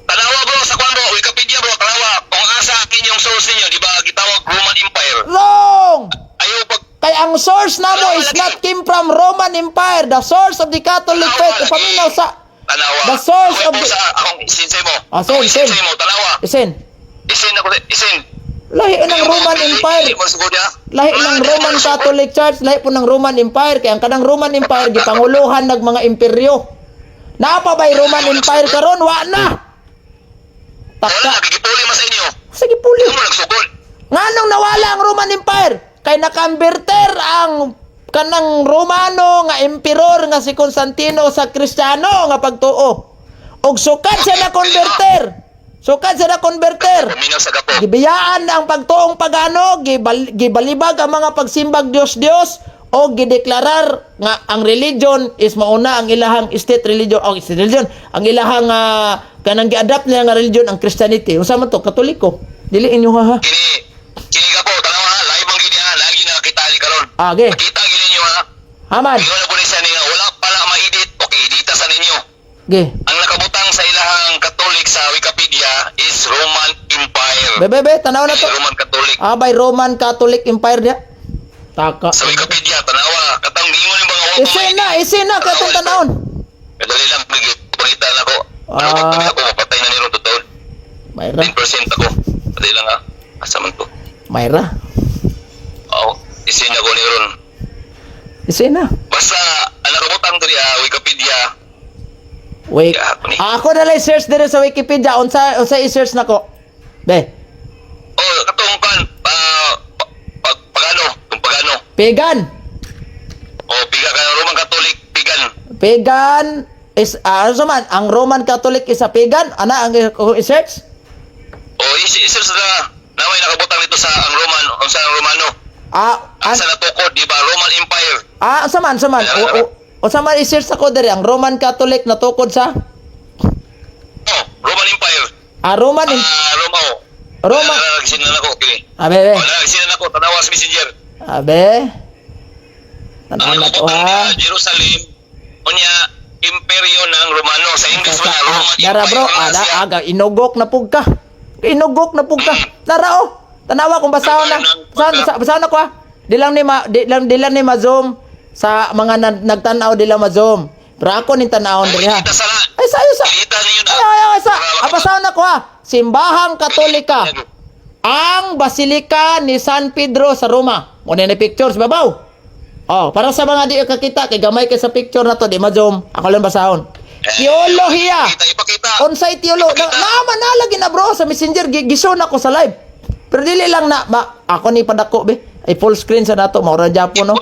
B: Tanawa, bro, sa kwan, bro, Wikipedia, bro, tanawa. Kung asa inyong source ninyo, di ba gitawag Roman Empire?
A: Wrong.
B: Ayaw pag
A: Kay ang source namo is not came from Roman Empire. The source of the Catholic faith. Ipaminaw sa
B: Tanawa.
A: The source
B: Okay
A: of
B: po
A: the
B: sa akong isinsay mo.
A: Ah, send,
B: Akong
A: send.
B: isinsay mo, tanawa.
A: Isin.
B: Isin ako, isin.
A: Lahi ng Roman Empire.
B: Dili mo siguro niya.
A: Lahi ng Roman Catholic Church, lahi po ng Roman Empire. Kaya ang kanang Roman Empire gipanguluhan ng mga imperyo. Naa pa ba'y Roman Empire karon? Wa na.
B: Wala,
A: Taka.
B: nagigipuli man sa inyo.
A: Sige puli.
B: Hindi mo nagsugod.
A: Nganong nawala ang Roman Empire? Kay nakamberter ang kanang Romano nga emperor nga si Constantino sa Kristiyano nga pagtuo. Og sukad siya na converter. Sukad siya na converter.
B: Paminaw sa gapo.
A: Gibiyaan ang pagtuong pagano, gibalibag ang mga pagsimbag Dios-Dios o gideklarar nga ang religion is mauna ang ilahang state religion o state religion, ang ilahang kanang gi-adapt nila nga religion, ang Christianity. Unsa man to? Katoliko. Dili inyo ha ha.
B: Kini gapo, tanawa ha, live ang gini ha, lagi nakakita ali karon.
A: Ah, ge.
B: Nakita gini ninyo ha.
A: Haman.
B: Ingon na po ni siya nga wala pala ma-edit. Okay, edita sa ninyo.
A: Ge.
B: Ang nakabutang sa ilahang Catholic sa Wikipedia is Roman Empire.
A: Be, be, be, tanaw na to.
B: Roman Catholic.
A: Ah, by Roman Catholic Empire dia. Taka.
B: Sa Wikipedia, tanawa. Katang gingon yung mga wala
A: Isin na, isin na katong tanawon.
B: Dali lang, pagita na ako. Ano
A: Ah.
B: ba ako, mapatay na nirong totoo.
A: Mayra,
B: 10% ako. Dali lang ha. Asa man to?
A: mayra.
B: Oo, isin ako ni Ron.
A: Isin na.
B: Basta, ang nakabutang diri ah, Wikipedia.
A: Wait.
B: Yeah, ako ni.
A: Ah, ako na lang search dire sa Wikipedia. Unsa i-search nako? Be.
B: Oh, katong
A: Pagan.
B: O piga ka Roman Catholic pagan.
A: Pagan is ano man, ang Roman Catholic is a pagan. Ana ang i-search?
B: O isi-search na naway nakabutang dito sa ang Roman, unsa ang Romano.
A: Ah,
B: Ang sa natukod, di ba? Roman Empire.
A: Sa man, sa man. O sa man i-search ako diri ang Roman Catholic natukod sa
B: Oh, Roman Empire.
A: Roman
B: Roma. Oh.
A: Roma.
B: Nagsinan ako, okay.
A: Abe, be.
B: Oh, nagsinan ako, tanawa sa Messenger.
A: Abe.
B: Ang
A: Tanaw na to
B: nakabutang
A: ha.
B: niya, Jerusalem, unya, Imperyo ng Romano. Sa English wala, Roman
A: Dara bro,
B: Empire.
A: ada aga inugok na pug ka. Inugok na pug ka. Dara oh. Tanawa kung basahon na. Basahon, basahon na ko ah. Di lang ni ma-zoom sa mga nagtan-aw di lang ma-zoom. Pero ako ning tan-awon diri ha.
B: Kita sa
A: Ay sayo sa.
B: Kita ninyo na.
A: Ay ay ay sa. Basahon na ko ha. Simbahang Katolika. Ang Basilika ni San Pedro sa Roma. Muna na pictures babaw. Oh, para sa mga di kakita kay gamay kay sa picture na to di ma-zoom. Ako lang basahon. Teolohiya.
B: Ipakita, ipakita.
A: Unsay teolo na naman na lagi na bro sa Messenger gisyon ako sa live. Pero dili lang na ba, ako ni padako be. Ay full screen sa nato mao ra Japon no.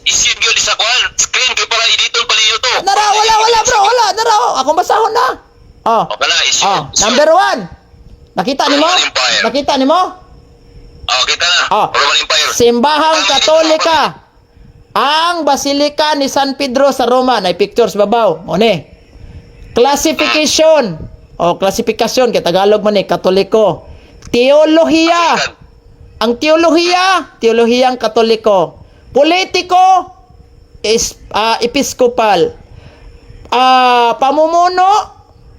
B: Isin yun sa kuan, screen kay para editon pa ninyo to.
A: Nara wala wala bro, wala nara oh. Akong basahon na. Oh.
B: O kana, isin.
A: Oh, number 1. Nakita nimo?
B: Roman Empire.
A: Nakita nimo?
B: Oh, kita na.
A: Oh.
B: Roman Empire.
A: Simbahang Katolika. Ang Basilika ni San Pedro sa Roma na pictures babaw. Mo ni. Classification. O klasifikasyon kay Tagalog man ni Katoliko. Teolohiya. Ang teolohiya, teolohiyang Katoliko. Politiko is episkopal. Pamumuno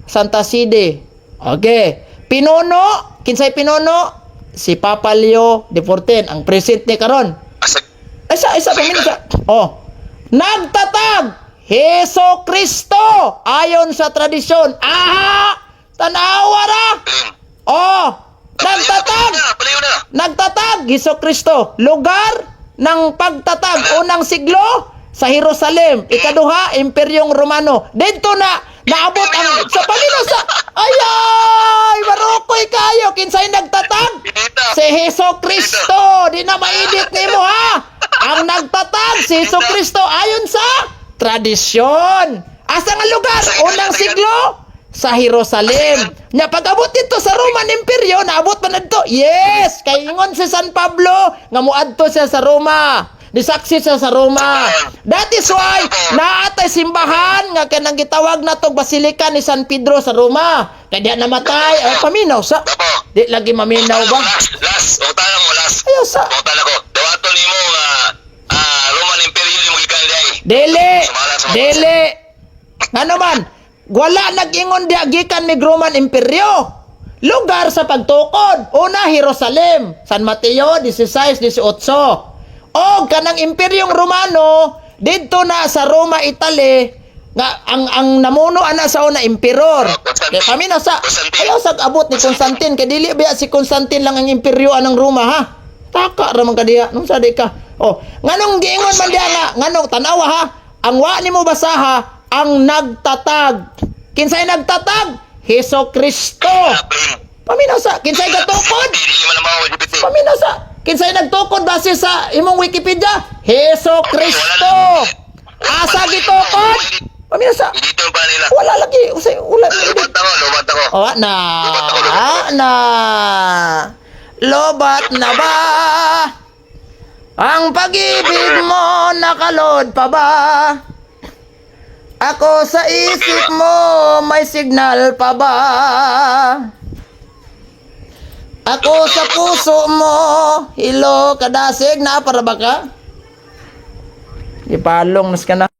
A: Santa Sede. Okay. Pinuno, kinsay pinuno? Si Papa Leo XIV, ang president ni karon.
B: Asa,
A: Isa, isa, paminyo sa. Oh. Nagtatag Heso Kristo ayon sa tradisyon. Aha! Tanawa ra.
B: Galing.
A: Oh, nagtatag.
B: Palayo na, palayo na.
A: Nagtatag Heso Kristo. Lugar ng pagtatag unang siglo sa Jerusalem. Ikaduha, Imperyong Romano. Dito na naabot ang sa Panginoon sa Ayay! Marukoy kayo kinsay nagtatag?
B: Pinita.
A: Si Heso Kristo, di na maidit nimo ha. Ang nagtatag si Heso Kristo ayon sa tradisyon. Asa nga lugar? Unang siglo sa Jerusalem. Nya pag-abot dito sa Roman Imperyo, naabot pa na dito. Yes, kay ingon si San Pablo nga muadto siya sa Roma. Nisaksi siya sa Roma. That is why naatay simbahan nga kanang gitawag natong Basilika ni San Pedro sa Roma. Kay diha namatay, ay paminaw sa.
B: Apo.
A: Di lagi maminaw ba?
B: Last, last. Utana mo, last.
A: Ayaw sa.
B: Utana ko. Dawaton nimo nga Roman Imperial imong gikan diay.
A: Dili.
B: Sumala, sumala.
A: Dili. Ngano man? Wala nag-ingon diha gikan mig Roman Imperyo. Lugar sa pagtukod. Una, Jerusalem. San Mateo 16:18. O kanang Imperyong Romano didto na sa Roma, Italy, nga ang namuno ana sa una emperor.
B: Constantine.
A: Kay kami na sa
B: Constantine.
A: ayaw sa abot ni Constantine kay dili biya si Constantine lang ang imperyo anang Roma ha. Taka ra man ka diha nung sa di ka. Oh, nganong giingon man diha nga nganong tan-awa ha. Ang wa nimo basaha ang nagtatag. Kinsay nagtatag? Heso Kristo.
B: Plane.
A: Paminaw sa kinsay gatukod?
B: Dili man mao GPT.
A: Paminaw sa kinsay nagtukod base sa imong Wikipedia? Heso Kristo. Asa gitukod? Paminaw sa
B: Editon pa nila.
A: wala lagi usay wala
B: Lubat ako, lubat ako.
A: Oh, na. Na. Lobat na ba? Ang pag-ibig mo nakalod pa ba? Ako sa isip mo may signal pa ba? Ako sa puso mo, hilo kadasig na para ba ka? Ipalong nas ka na.